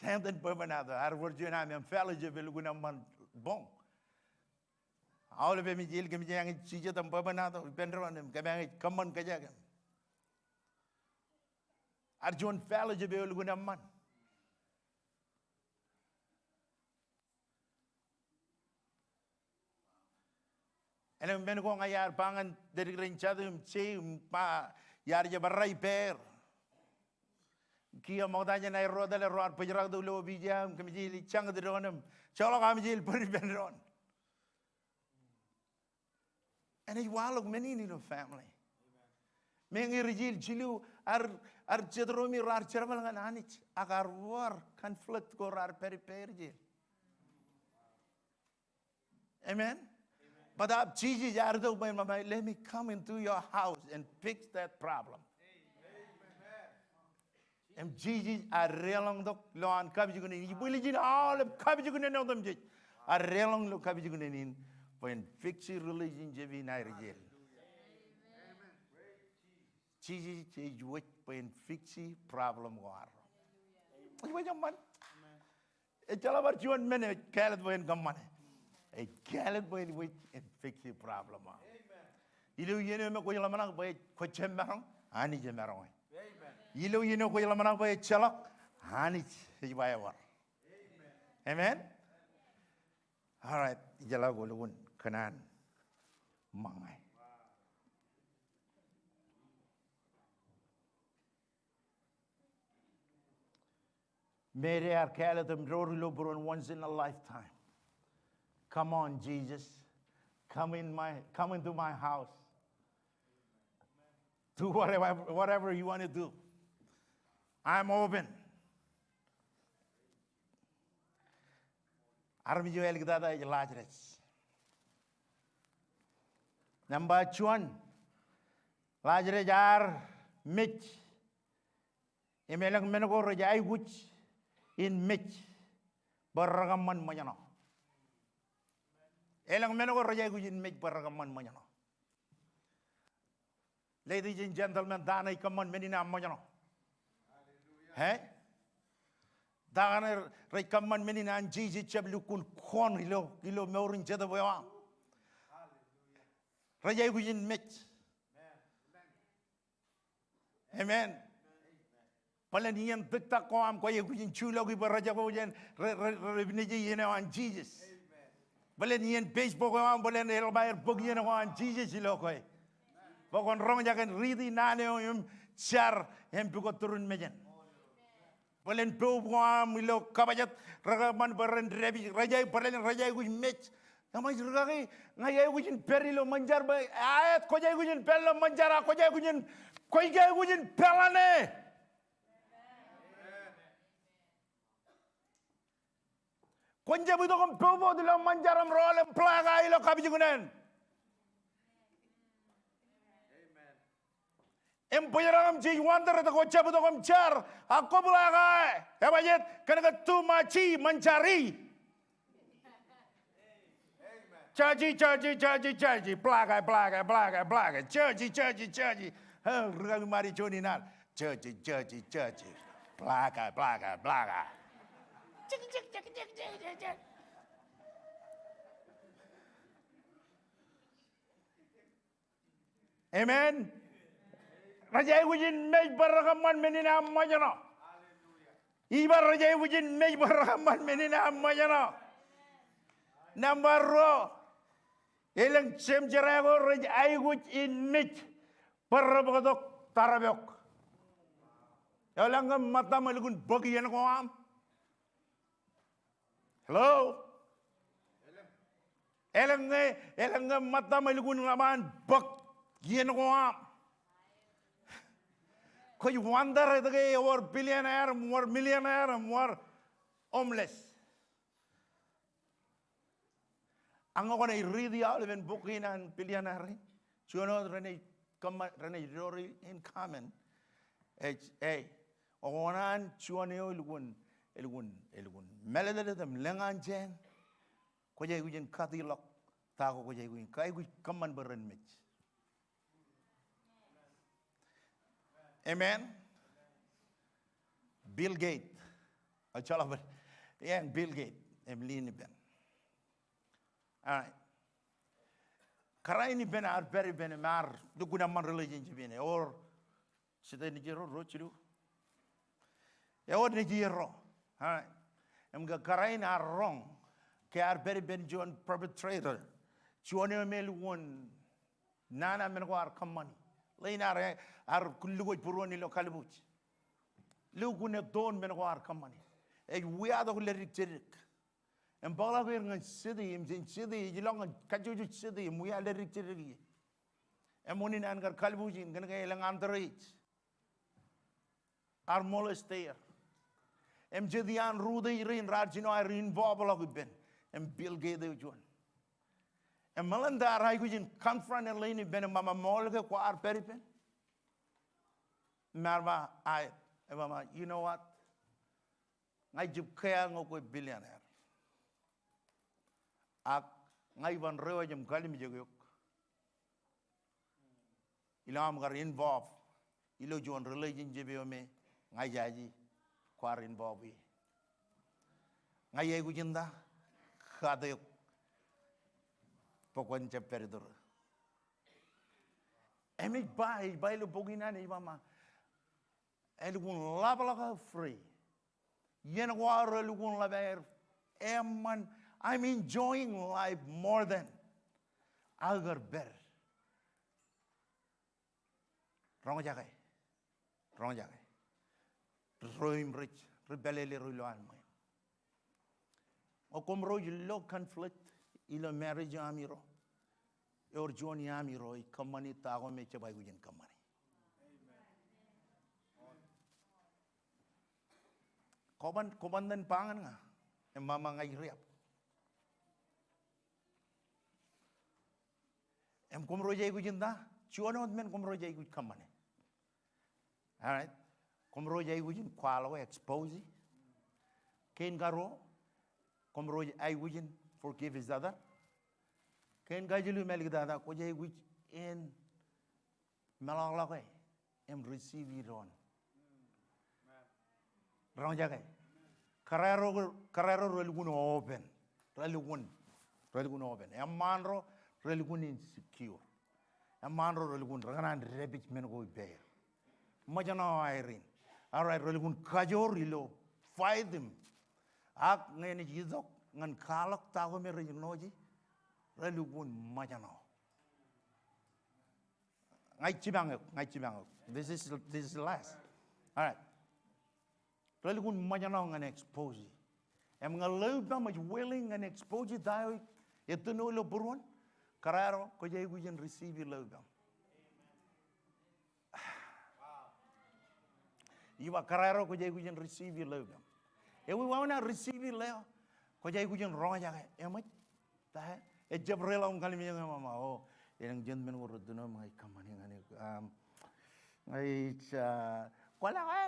Jeañ itōn bwebwenato. Ear wōr juon ami fellowship elukkuun eṃṃan boñ. Aolep emōj el kōmij eñin jijet im bwebwenato ippān doon im kōmij eñin kōṃṃan kōjeañ kōm. Ear juon fellowship eo elukkuun eṃṃan. Elōñ men ko ña iar ba ñan dedik rein jatū im je im ba iar jab errā ippāer. Kiiō ṃokta jān aer ro tōl ro ar bōjrak tok ilo opiij eo aṃ, kōmij el jañit doon im joḷọk amjeel bōd ippān doon. Enaaj waḷọk men in ilo family. Meñe rijel jilu ear, ear jet ro im raar jerbal ñan Anij ak ear wōr conflict ko raar pād ippāer ijel. Amen. Bōtaab Jisōs ear itok bwe, "Let me come into your house and fix that problem." Im Jisōs ear deḷọñ tok ilowaan kapijuknen in. Ij bwiljin aolep kapijuknen otemjej. Ear deḷọñ ilo kapijuknen in bwe en fiksi relationship in aer ijel. Jisōs ej wōj bwe en fiksi problem ko ad. Ej wōj eṃṃan. Ejjeḷọk bar juon men ej kāālōt bwe en kōṃṃane. Ej kāālōt bwe en wōj en fiksi problem eo aṃ. Ilo iien eo me kwōj ḷōmṇak bwe kwō jab maroñ, Anij emaroñ e. Ilo iien eo kwōj ḷōmṇak bwe ejjeḷọk, Anij ej ba ewōr. Amen. All right, ijjeḷọk ko lukkuun kōṇaan ṃōñā. Mary ear kāālōt im door ilo būruon once in a lifetime. Come on, Jesus. Come in my, come into my house. Do whatever, whatever you want to do. I'm open. Armej eo āliktata ej Lazarus. Nōṃba juon, Lazarus ear mej. Im elōñ men ko rej aikuj in mej bwe rekōṃṃan ṃōjṇọ. Elōñ men ko rej aikuj in mej bwe rekōṃṃan ṃōjṇọ. Ladies and gentlemen, ta ṇe ej kōṃṃan men in aṃ ṃōjṇọ? Ej? Ta kaṇe rej kōṃṃan men in an Jisōs ejjab lukkuun kọọr ilo, ilo mour in jetōb eo aṃ? Rej aikuj in mej. Amen. Bōlen iien tiktak ko aṃ kwōj aikuj in juḷọki bwe rejako jān re, re, re, repeneje iien eo an Jisōs. Bōlen iien Facebook eo aṃ, bōlen eḷap aer bōk iien ko an Jisōs ilo kwe. Bwe kwōn roñjake in riiti naan eo im jar im pukot turin mejān. Bōlen poub ko aṃ ilo kabōjāt, rekōṃṃan bwe ren dāpij, rej ai, bōlen rej aikuj mej. Eṃōj rikaki, ña ij aikuj in pād ilo ṃōn jar bwe, aet, kwōj aikuj in pād ilo ṃōn jar, ak kwōj aikuj in, kwōj aikuj in peḷḷọk e. Kwōn jab itok im poub wōt ilo ṃōn jar im rọọl im black eye ilo kapijuknen. Im bōjrak im jej wonder etke kwō jab itok im jar, ak kwō black eye. Ebajeet? Kōnke too much ṃōn jar e. Judgy, judgy, judgy, judgy. Black eye, black eye, black eye, black eye. Judgy, judgy, judgy. Hell, rikaki ṃadi juon in al. Judgy, judgy, judgy. Black eye, black eye, black eye. Judgy, judgy, judgy, judgy, judgy. Amen. Rej aikuj in mej bwe rekōṃṃan men in aṃ ṃōjṇọ. Ij ba rej aikuj in mej bwe rekōṃṃan men in aṃ ṃōjṇọ. Nōṃba ruo, elōñ jemjerā ko rej aikuj in mej bwe rebōktok tarpok. Elōñ ke ṃōttan ṃōk lukkuun bōk iien ko aṃ? Hello? Elōñ ke, elōñ ke ṃōttan ṃōk lukkuun ḷōṃaan bōk iien ko aṃ? Kwōj wonder etke ewōr billionaire, im wōr millionaire, im wōr homeless. Ak ñe kwōnaaj riiti aolepen bok kein an billionaire in, juon wōt renaaj kōṃṃan, renaaj doori in common. Ej, ej, kōṇaan juon eo elukkuun, elukkuun, elukkuun mālōtlōt im lōñ an jān. Kwōj aikuj in katiḷọk ta ko kwōj aikuj in, kwōj aikuj kōṃṃan bwe ren mej. Amen. Bill Gates. Ejjeḷọk bōd. Eñ Bill Gates. Im lin ippān. All right. kōrā in ippān, ear pād ippān im ear lukkuun eṃṃan relationship in, ewōr jete nejier ro, ro jilu. Ewōr nejier ro. All right. Im ke kōrā in ear roñ, ke ear pād ippān juon perpetrator, juon eo me lukkuun nana men ko ear kōṃṃani. Ḷein ear, ear kullukwōj būruon ilo kalbuuj. Lukkuun ettoon men ko ear kōṃṃani. Ej wiatok ledik jedik. Im bōkḷọk er ñan city, im jān city ej ilọk ñan kajjojo city, im wia ledik jedik ie. Im unin an kar kalbuuj in, kōnke elōñ underage. Ear molest er. Im jet iaan rūtto rein raar jino aer involve ḷọk ippān. Im Bill Gates eo juon. Im ṃōḷan ta ear aikuj in confront e ḷein ippān im ṃōṃan ṃool ke kwaar pād ippān. Im ear ba, aet. Im ṃōṃan, you know what? Ña ij jab kea ñe kwe billionaire. Ak ña iban rewōj im kalimjek eok ilo aṃ kar involve ilo juon relationship eo me ña ijaje kwaar involve ie. Ña iaikuj in ta? Cut eok bwe kwōn jab pād iturū. Im ej ba, ej ba ilo bok in an ej ba ṃōṃan, elukkuun ḷapḷọk aō free. Iien ko aō relukkuun ḷap aer eṃṃan, I'm enjoying life more than aō kar pād. Roñjake. Roñjake. Ro im rej, rej pālele ro ilo an ṃweo. Ñe koṃ ro ej lo conflict ilo marriage eo ami ro, ewōr juon iaami ro ej kōṃṃani ta ko me jab aikuj in kōṃṃani. Kwōban, kwōban iten ba ñan ña, im ṃōṃan ña ij riab. Im koṃ ro ej aikuj in ta? Juon wōt men koṃ ro ej aikuj kōṃṃane. All right. Koṃ ro ej aikuj in kwaḷọk e, expose e. Kein karuo, koṃ ro ej aikuj in forgive each other. Kein kajilu, mālōtlōt, kwōj aikuj in meḷọkḷọk e im receive e doon. Roñjake. Kōrā ro, kōrā ro relukkuun open. Relukkuun, relukkuun open. Eṃṃaan ro relukkuun insecure. Eṃṃaan ro relukkuun, rekōṇaan dāpij men ko ippāer. Ṃōjṇọ aer in. All right, relukkuun kajoor ilo fight im. Ak ñe enaaj itok ñan kwaḷọk ta ko me rej ṇooje, relukkuun ṃōjṇọ. Ña ij jipañ eok, ña ij jipañ eok. This is, this is the last. All right. Relukkuun ṃōjṇọ ñan expose. Im ñe ḷeo ippaṃ ej willing ñan expose ta eo ettino ilo būruon, kōrā ro kwōj aikuj in receive ḷeo ippaṃ. Ij ba kōrā ro kwōj aikuj in receive ḷeo ippaṃ. Ewi wāween an receive ḷeo, kwōj aikuj in roñjake. Eṃōj? Ta e? Ejjab reḷọk im kalimjek im ṃōṃan, o, elōñ jet men ko rettino im ña ij kōṃṃani ñan eok. Um, ña ij, uh, kwōḷak e.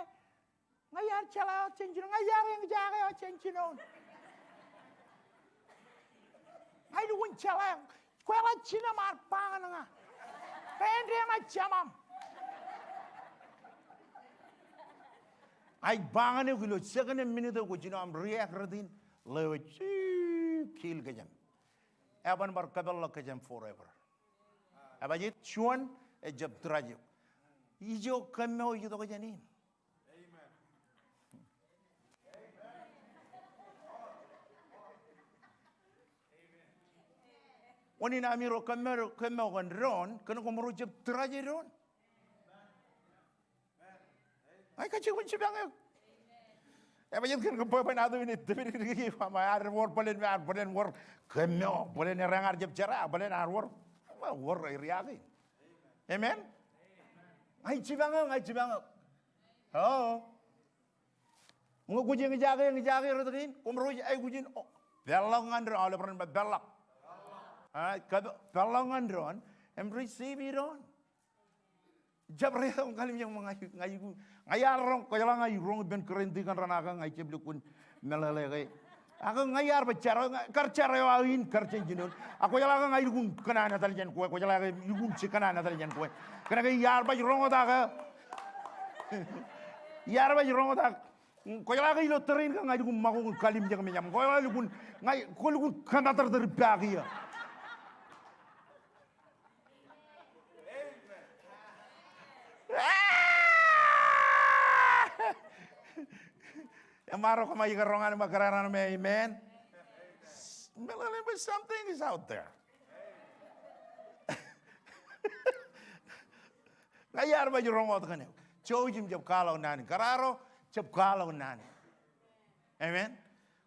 Ña iar jeḷā eo jān jinoin. Ña iar eñjake eo jān jinoin. Ña ilukkuun jeḷā eo. Kweḷap jinem ar ba ñan ña, bwe en deḷọñ jemaṃ. Ña ij ba ñan eok ilo second im minute eo kwōj jino aṃ react rot in, ḷeo ej kill kōjām. Eban bar kōpeḷḷọk kōjām forever. Ebajeet? Juon, ejjab tūraaj eok. Ijo kōmmeo ej itok jān in. Unin ami ro kōmmeo, kōmmeo kōn doon, kōn koṃ ro jab tūraaj e doon. Ña ij kajjioñ jipañ eok. Ebajeet kōn ke bwebwenato in ej tōpar dike, ear wōr bōlen, ear bōlen wōr kōmmeo, bōlen ereañ ear jab jera, bōlen ear wōr, wōr area kein. Amen? Ña ij jipañ eok, ña ij jipañ eok. Hello? Ñe kwōj eñjake, eñjake rot kein, koṃ ro ej aikuj in, o, peḷḷọk ñan doon, aolep ren ba peḷḷọk. All right, kab-, peḷḷọk ñan doon, im receive e doon. Jab reḷọk im kalimjek ṃōk ña, ña ij, ña iar roñ, kwōjeḷā ña ij roñ ippān Korint kōn raṇ ak ña ij jab lukkuun meḷeḷe ke. Ak ña iar ba jar eo, ña kar jar eo aō in, kar jān jinoin. Ak kwōjeḷā ke ña ilukkuun kōṇaan etal jān kwe, kwōjeḷā ke ilukkuun jab kōṇaan etal jān kwe. Kōnke iar baj roñotak. Iar baj roñotak. Kwōjeḷā ke ilo tōre in ke ña ilukkuun ṃakoko im kalimjek mejaṃ. Kwōjeḷā lukkuun, ña, kwōlukkuun kōmatōrtōr ippa kiiō. Im bar ro kōṃṃan kōrọọl ñan ṃōk kōrā raṇ me, amen. Meḷeḷe bwe something is out there. Ña iar baj roñ wōt kōn eok. Jouj im jab kwaḷọk naan in. Kōrā ro jab kwaḷọk naan in. Amen.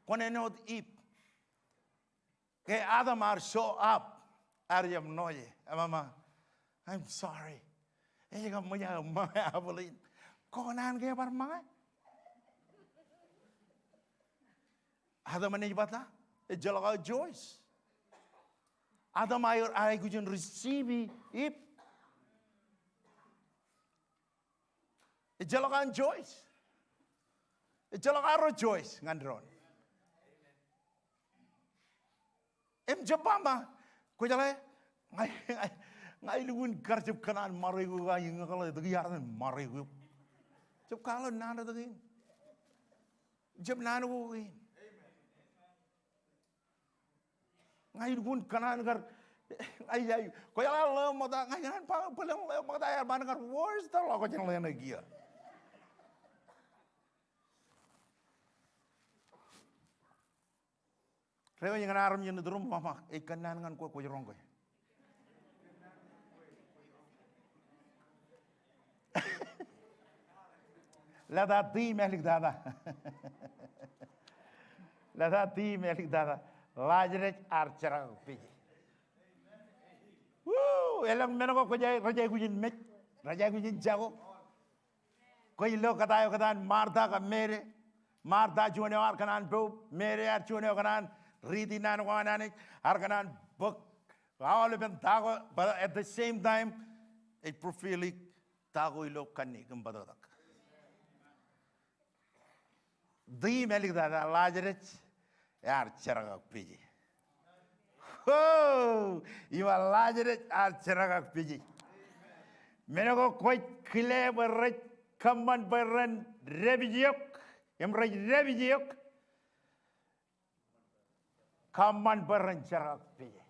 Kwōn āinwōt Ip. Ke Adam ear show up, ear jab ṇoe, eṃṃan, "I'm sorry. Ej kab ṃōj aō ṃōñā apple in." Kwō naan ke bar ṃōñā. Adam enaaj ba ta? Ejjeḷọk aō choice. Adam eaikuj in receive Ip. Ejjeḷọk an choice. Ejjeḷọk arro choice ñan doon. Im jab ba ṃōk, kwōjeḷā, ña, ña, ña ilukkuun kar jab kōṇaan ṃare ko, ña iññōkḷọk etke iar iten ṃare ko. Jab kwaḷọk naan rot kein. Jab naan ko kein. Ña ilukkuun kōṇaan kar, ña, ña, kwōjeḷā ḷeo ṃokta, ña ikōṇaan ba bōlen ḷeo ṃokta ear ban kar worse than ḷọk jān ḷeeṇ kiiō. Ro eo ikōṇaan armej in ituruṃ, ba ṃōk, ej kōnnaan ñan kwe kwōj roñ ke. Lata ti im āliktata. Lata ti im āliktata. Lazarus ear jerkakpeje. Woo! Elōñ men ko kwōj, rej aikuj in mej, rej aikuj in jako. Kwōj lo kōta eo kōtaan Martha kab Mary. Martha juon eo ear kōṇaan poub. Mary ear juon eo kōṇaan riiti naan ko an Anij. Ear kōṇaan bōk aolepen ta ko, but at the same time, ej fulfill-i ta ko ilo kanniōk im bōtōktōk. Ti im āliktata, Lazarus ear jerkakpeje. Ho! Im Lazarus ear jerkakpeje. Men ko kwōj kile bwe rej kōṃṃan bwe ren dāpij eok, im rej dāpij eok, kōṃṃan bwe ren jerkakpeje.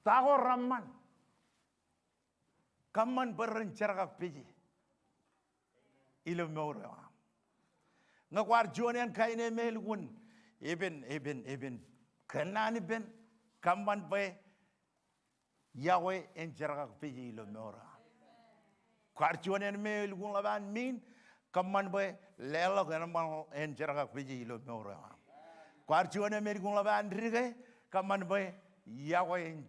Ta ko reṃṃan. Kōṃṃan bwe ren jerkakpeje ilo mour eo aṃ. Ñe kwaar juon eo kain eo me elukkuun, epen, epen, epen kōnnaan ippān, kōṃṃan bwe yokwe en jerkakpeje ilo mour eo aṃ. Kwaar juon eo me elukkuun ḷap an mean, kōṃṃan bwe leḷọk enaaj ṃōk en jerkakpeje ilo mour eo aṃ. Kwaar juon eo me elukkuun ḷap an dike, kōṃṃan bwe yokwe en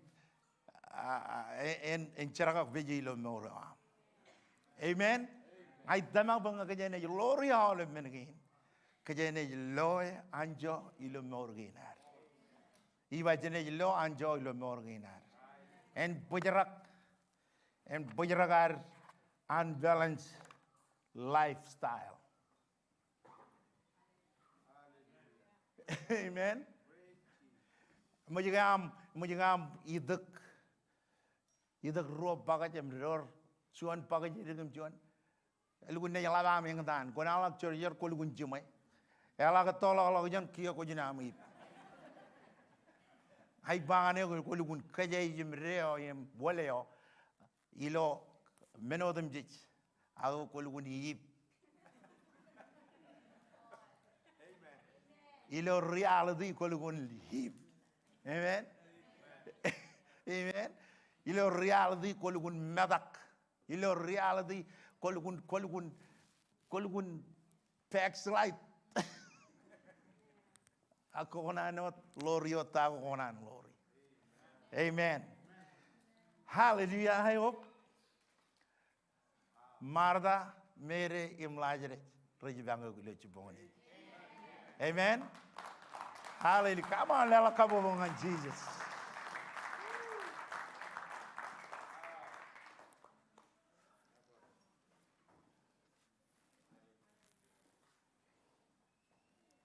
a, a, en, en jerkakpeje ilo mour eo aṃ. Amen. Ña ij tōmak bwe ñe kōjeañ naaj ḷoori aolep men kein, kōjeañ naaj loe anjọ ilo mour kein ad. Ij ba jeañ naaj lo anjọ ilo mour kein ad. En bōjrak, en bōjrak ad unbalanced lifestyle. Amen. Ṃōj ke aṃ, ṃōj ke aṃ itōk, itōk ruo pakej im door, juon pakej edik im juon. Elukkuun naaj ḷap aṃ eñtaan, kwōn aḷak jorjor kwō lukkuun jiṃwe. Eḷak ettoḷọkḷọk jān kiiō kwōj in aṃ ip. Ij ba ñan eok kwō lukkuun kōjeañ im deo im wōl eo. Ilo men otemjej, ak kwō lukkuun ip. Ilo reality kwō lukkuun ip. Amen. Amen. Ilo reality kwō lukkuun metak. Ilo reality kwō lukkuun, kwō lukkuun, kwō lukkuun backslide. Ak kwō kōṇaan wōt ḷoori wōt ta ko kwō kōṇaan ḷoori. Amen. Hallelujah. I hope Martha, Mary, im Lazarus rej ippān eok ilo jibboñōn in. Amen. Hallelujah. Come on, leḷọk kabbokbok ñan Jisōs.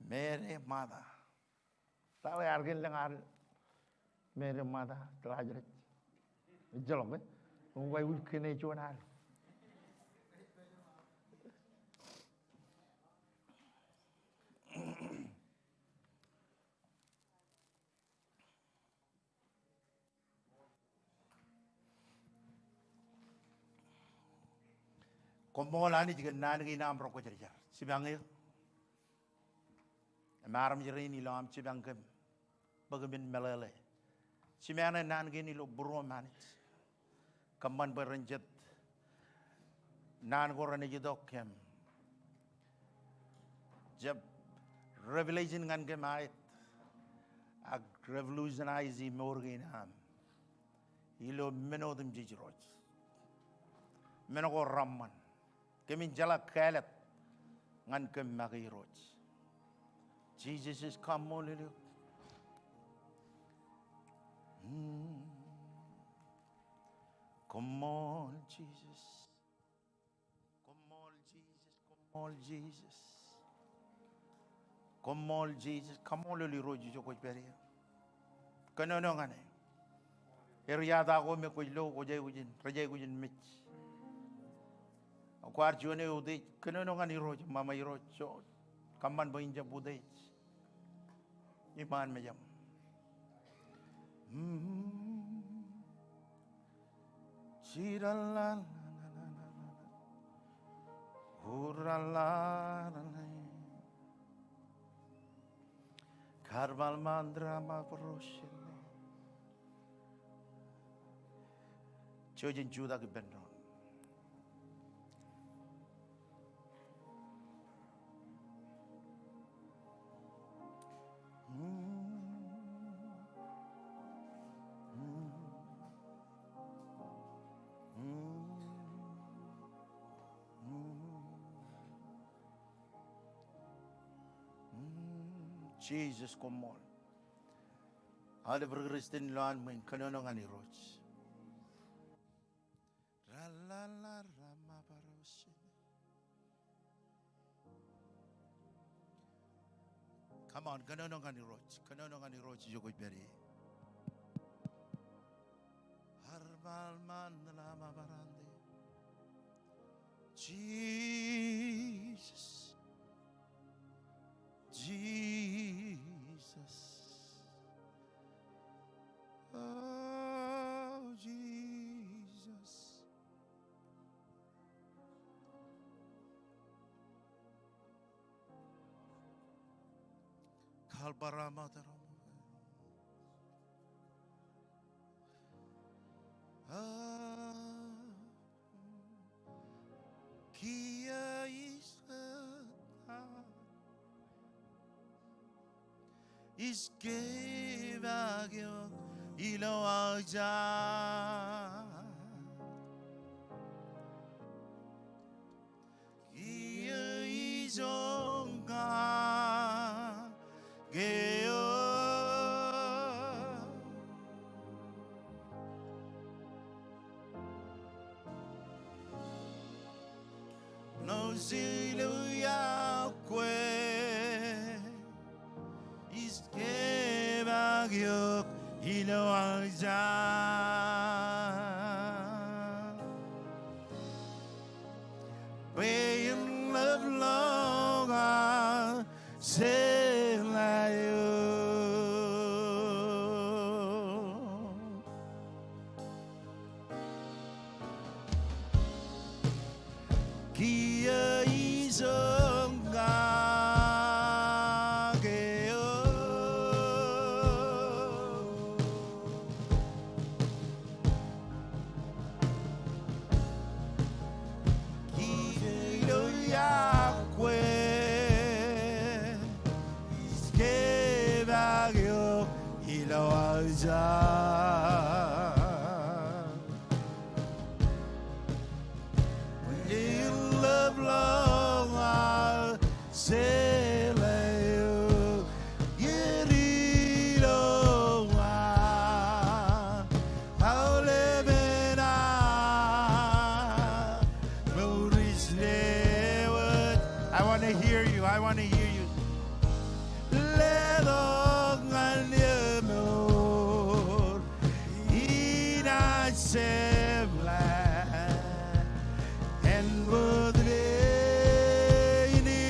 Mary, Martha. Tata ear kōn lōñ ad, Mary, Martha, Lazarus. Ejjeḷọk, eh? Uññū ej kōn juon ad. Koṃṃool Anij kōn naan kein aṃ rekwōjarjar. Jipañ eō. Im armej rein ilo aṃ jipañ kōm bwe kōmin meḷeḷe. Jimeaṇe naan kein ilo būruōm Anij. Kōṃṃan bwe ren jet naan ko renaaj itok im jab revelation ñan kōm aet ak revolutionize mour kein am ilo men otemjej Irooj. Men ko reṃṃan. Kōmin jeḷā kāālōt ñan kōm make Irooj. Jisōs ej kaṃṃoolol eok. Mm. Koṃṃool Jisōs. Koṃṃool Jisōs. Koṃṃool Jisōs. Koṃṃool Jisōs. Kaṃṃoolol Irooj ijo kwōj pād ie. Kōnono ñan e. Ej riata ko me kwōj lo, kwōj aikuj in, rej aikuj in mej. Kwaar juon eutiej, kōnono ñan Irooj, ṃaṃa Irooj, ij kōṃṃan bwe in jab utiej iṃaan mejaṃ. Mm. Jirala, urala, karbal mandra ma brosele. Jouj im jutak ippān doon. Jisōs koṃṃool. Aolep ri-Kristian ilowaan ṃwiin kōnono ñan Irooj. Come on, kōnono ñan Irooj. Kōnono ñan Irooj ijo kwōj pād ie. Jisōs. Jisōs. Oh, Jisōs. Kalbarama tarama. Ah, kiiō ij kōttar. Ij kepaak eok ilo aō jaak. Kiiō ijo ña ke eok. Ṇo ij ilo iọkwe, ij kepaak eok ilo aō jaak. Bwe en ḷapḷọk aō jeḷā eok. Kiiō ijo ña ke eok. Ij ilo iọkwe, ij kepaak eok ilo aō jaak. Bwe en ḷapḷọk aō jeḷā eok, er ilo aō aolepen aō mour ij lewōj. I want to hear you. I want to hear you. Letok ñan eō mour inaaj jepḷaak. En bōk leini.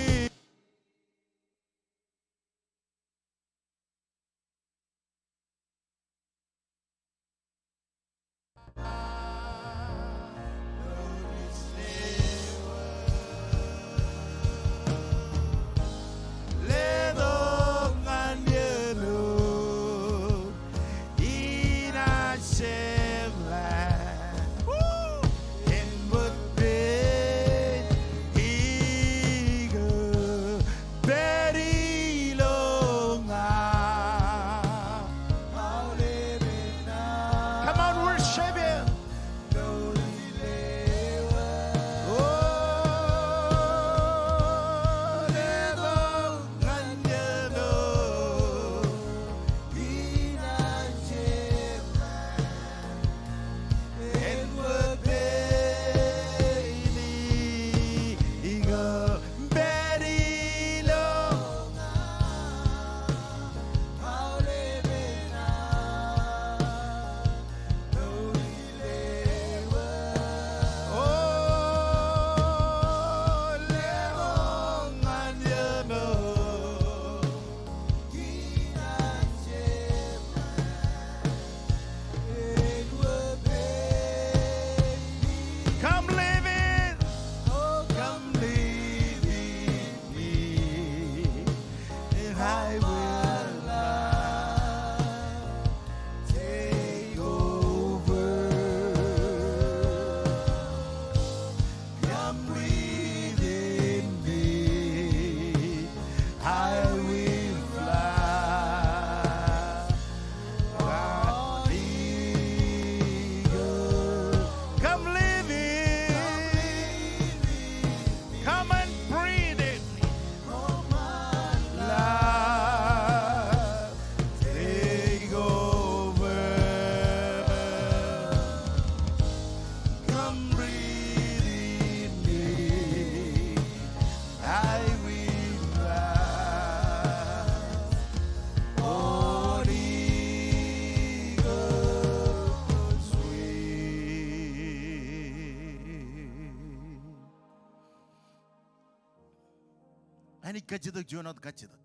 Anij kajjitōk juon wōt kajjitōk.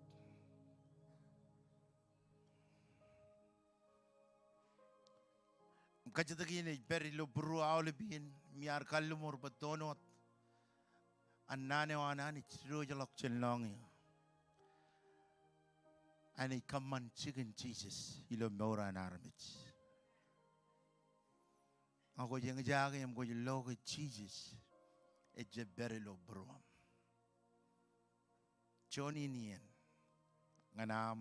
Kajjitōk in ej pād ilo būruō aolep in im iar kalliṃur bwe toon wōt an naan eo an Anij diwōjḷọk jān lọñiō. Anij kōṃṃan jikin Jisōs ilo mour an armej. Ak kwōj eñjake im kwōj lo ke Jisōs ej jab pād ilo būruōṃ. Juon in iien ñan aṃ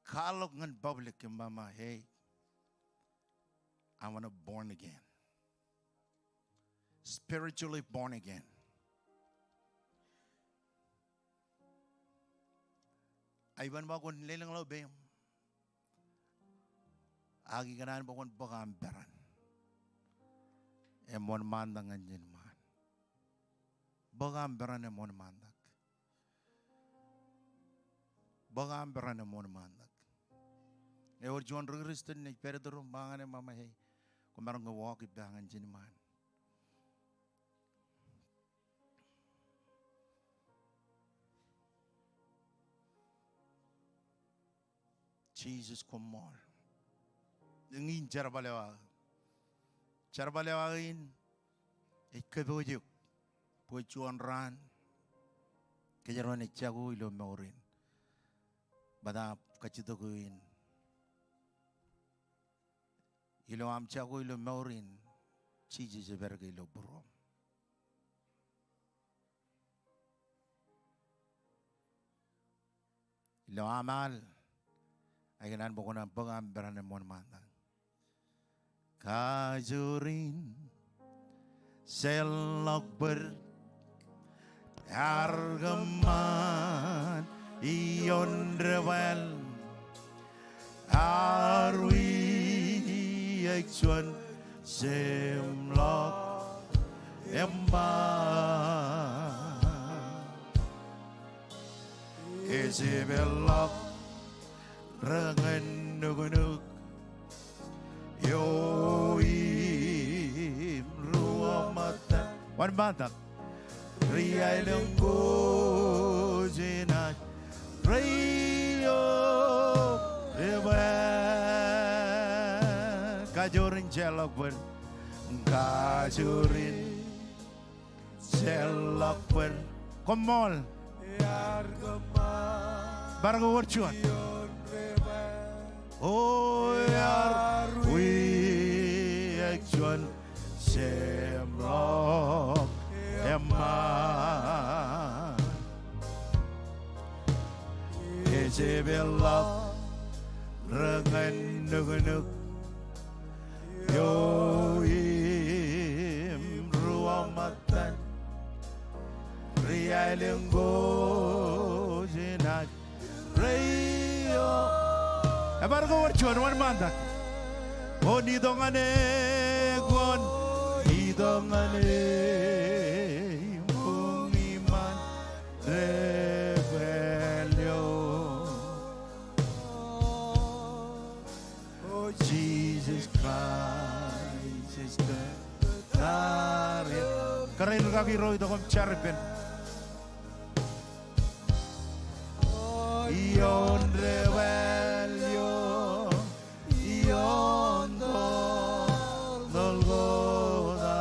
kwaḷọk ñan public im ba, hey, I want to born again. Spiritually born again. Ak iban ba kwōn lelōñḷọk peiṃ, ak ikōṇaan bwe kwōn bōk aṃ peran im wōnṃaantak ñan ijin ṃaan. Bōk aṃ peran im wōnṃaantak. Bōk aṃ peran im wōnṃaantak. Ewōr juon ri Kristian ej pād ituruṃ, ba ñan e, mama, hey, kwōmaroñ ke walk ippa ñan ijin ṃaan. Jisōs koṃṃool. Eñin jerbal eo aō. Jerbal eo aō in ej kōpooj eok bwe juon raan kōjro naaj jako ilo mour in. Bōtaab kajjitōk eo in. Ilo aṃ jako ilo mour in, Jisōs ej pād ke ilo būruōṃ. Ilo aṃ al, ak ikōṇaan bwe kwōn bōk aṃ peran im wōnṃaantak. Kajoor in, jeorḷọk bōd, iar kōṃṃan ioon debwāāl, iar wiik juon jeṃḷọk eṃṃaan. Ej jeorḷọk ri ñan nuknuk eo im ruo ṃōttan. Wōnṃaantak. Ri aelōñ ko jenaaj reiḷọk debwāāl. Kajoor in jeorḷọk bōd. Kajoor in jeorḷọk bōd. Koṃṃool. Bar ko wōr juon. O iar wiik juon jeṃḷọk eṃṃaan. Ej jeorḷọk ri ñan nuknuk eo im ruo ṃōttan. Ri aelōñ ko jenaaj reiḷọk. Ebar ko wōr juon, wōnṃaantak. Kwōn itok ñan e, kwōn itok ñan e, im uñi ṃaan debwāāl eo. O Jesus Christ is the Savior. Kōrā in kaki ro itok im jar ippān. Ioon debwāāl eo, ioon toḷ, toḷ Golgotha.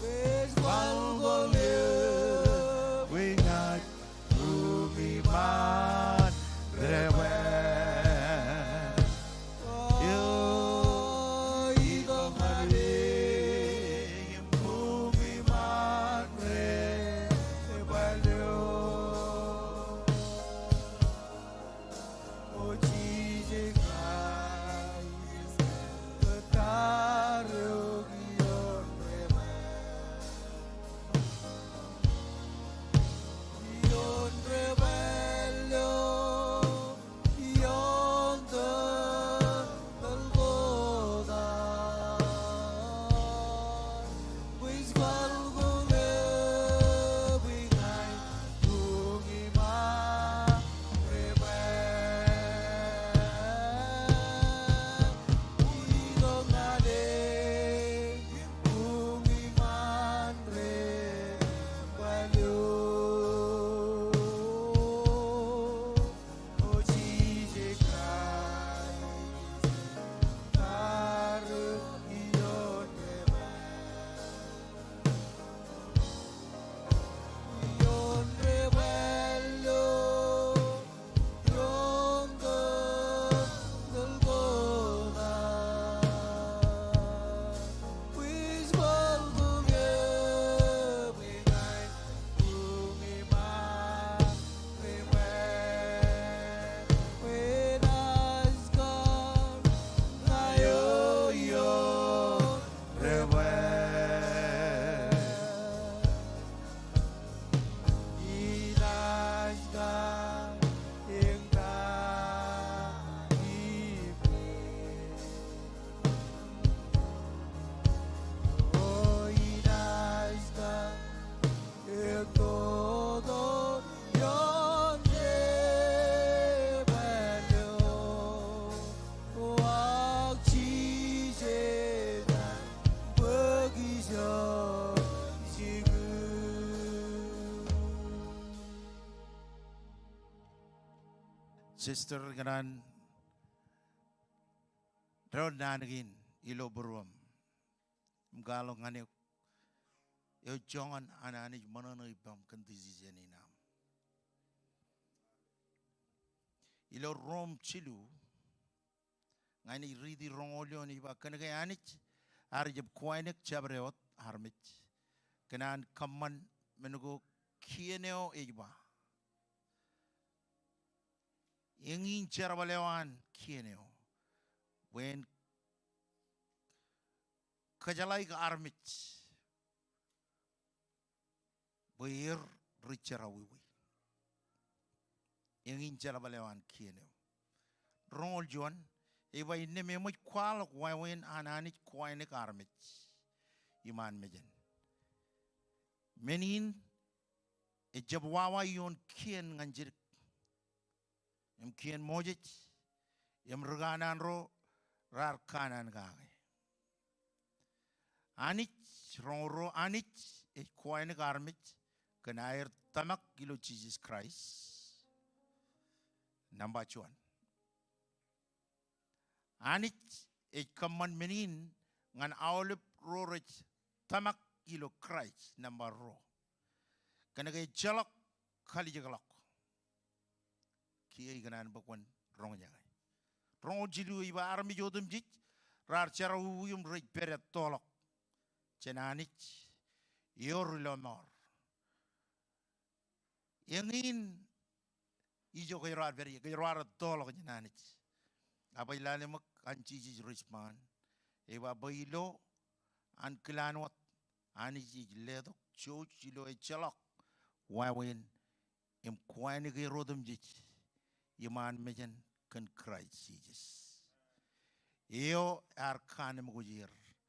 Ej kwaḷ ko lewōj ñan uñi ṃaan debwāāl eo. Itok ñan e im uñi ṃaan debwāāl eo. Sister, ikōṇaan doon naan kein ilo būruōm im kwaḷọk ñan eok. Eo joñan an Anij ṃōṇōṇō ippaṃ kōn decision in aṃ. Ilo Rom jilu, ña inaaj riiti roñoul eoon, ej ba, kōnke Anij ear jab kowānōk jabdewōt armej kōn an kōṃṃan men ko kien eo ej ba. Eñin jerbal eo an kien eo bwe en kōjeḷāik armej bwe er ri jerọwiwi. Eñin jerbal eo an kien eo. Roñoul juon, ej ba, innām eṃōj kwaḷọk wāween an Anij kowānōk armej iṃaan mejān. Men in ejjab wawa ioon kien ñan jidik im kien Moses im ri kanaan ro raar kanaan kake. Anij, roñoul ruo, Anij ej kowānōk armej kōn aer tōmak ilo Jisōs Kraist. Nōṃba juon. Anij ej kōṃṃan men in ñan aolep ro rej tōmak ilo Kraist, nōṃba ruo. Kōnke ejjeḷọk kalijekḷọk. Kiiō ikōṇaan bwe kwōn roñjake. Roñoul jilu ej ba armej otemjej raar jerọwiwi im rej pād ettoḷọk jān Anij eo ri lọmọọr. Eñin ijo kōjro ar pād ie, kōjro ar ettoḷọk jān Anij. Ak baj lale ṃōk an Jisōs respond. Ej ba bwe ilo ankilaan wōt Anij ej letok jouj ilo ejjeḷọk wāween im kowānōk er otemjej iṃaan mejān kōn Kraist Jisōs. Eo ear kaanemkwōj er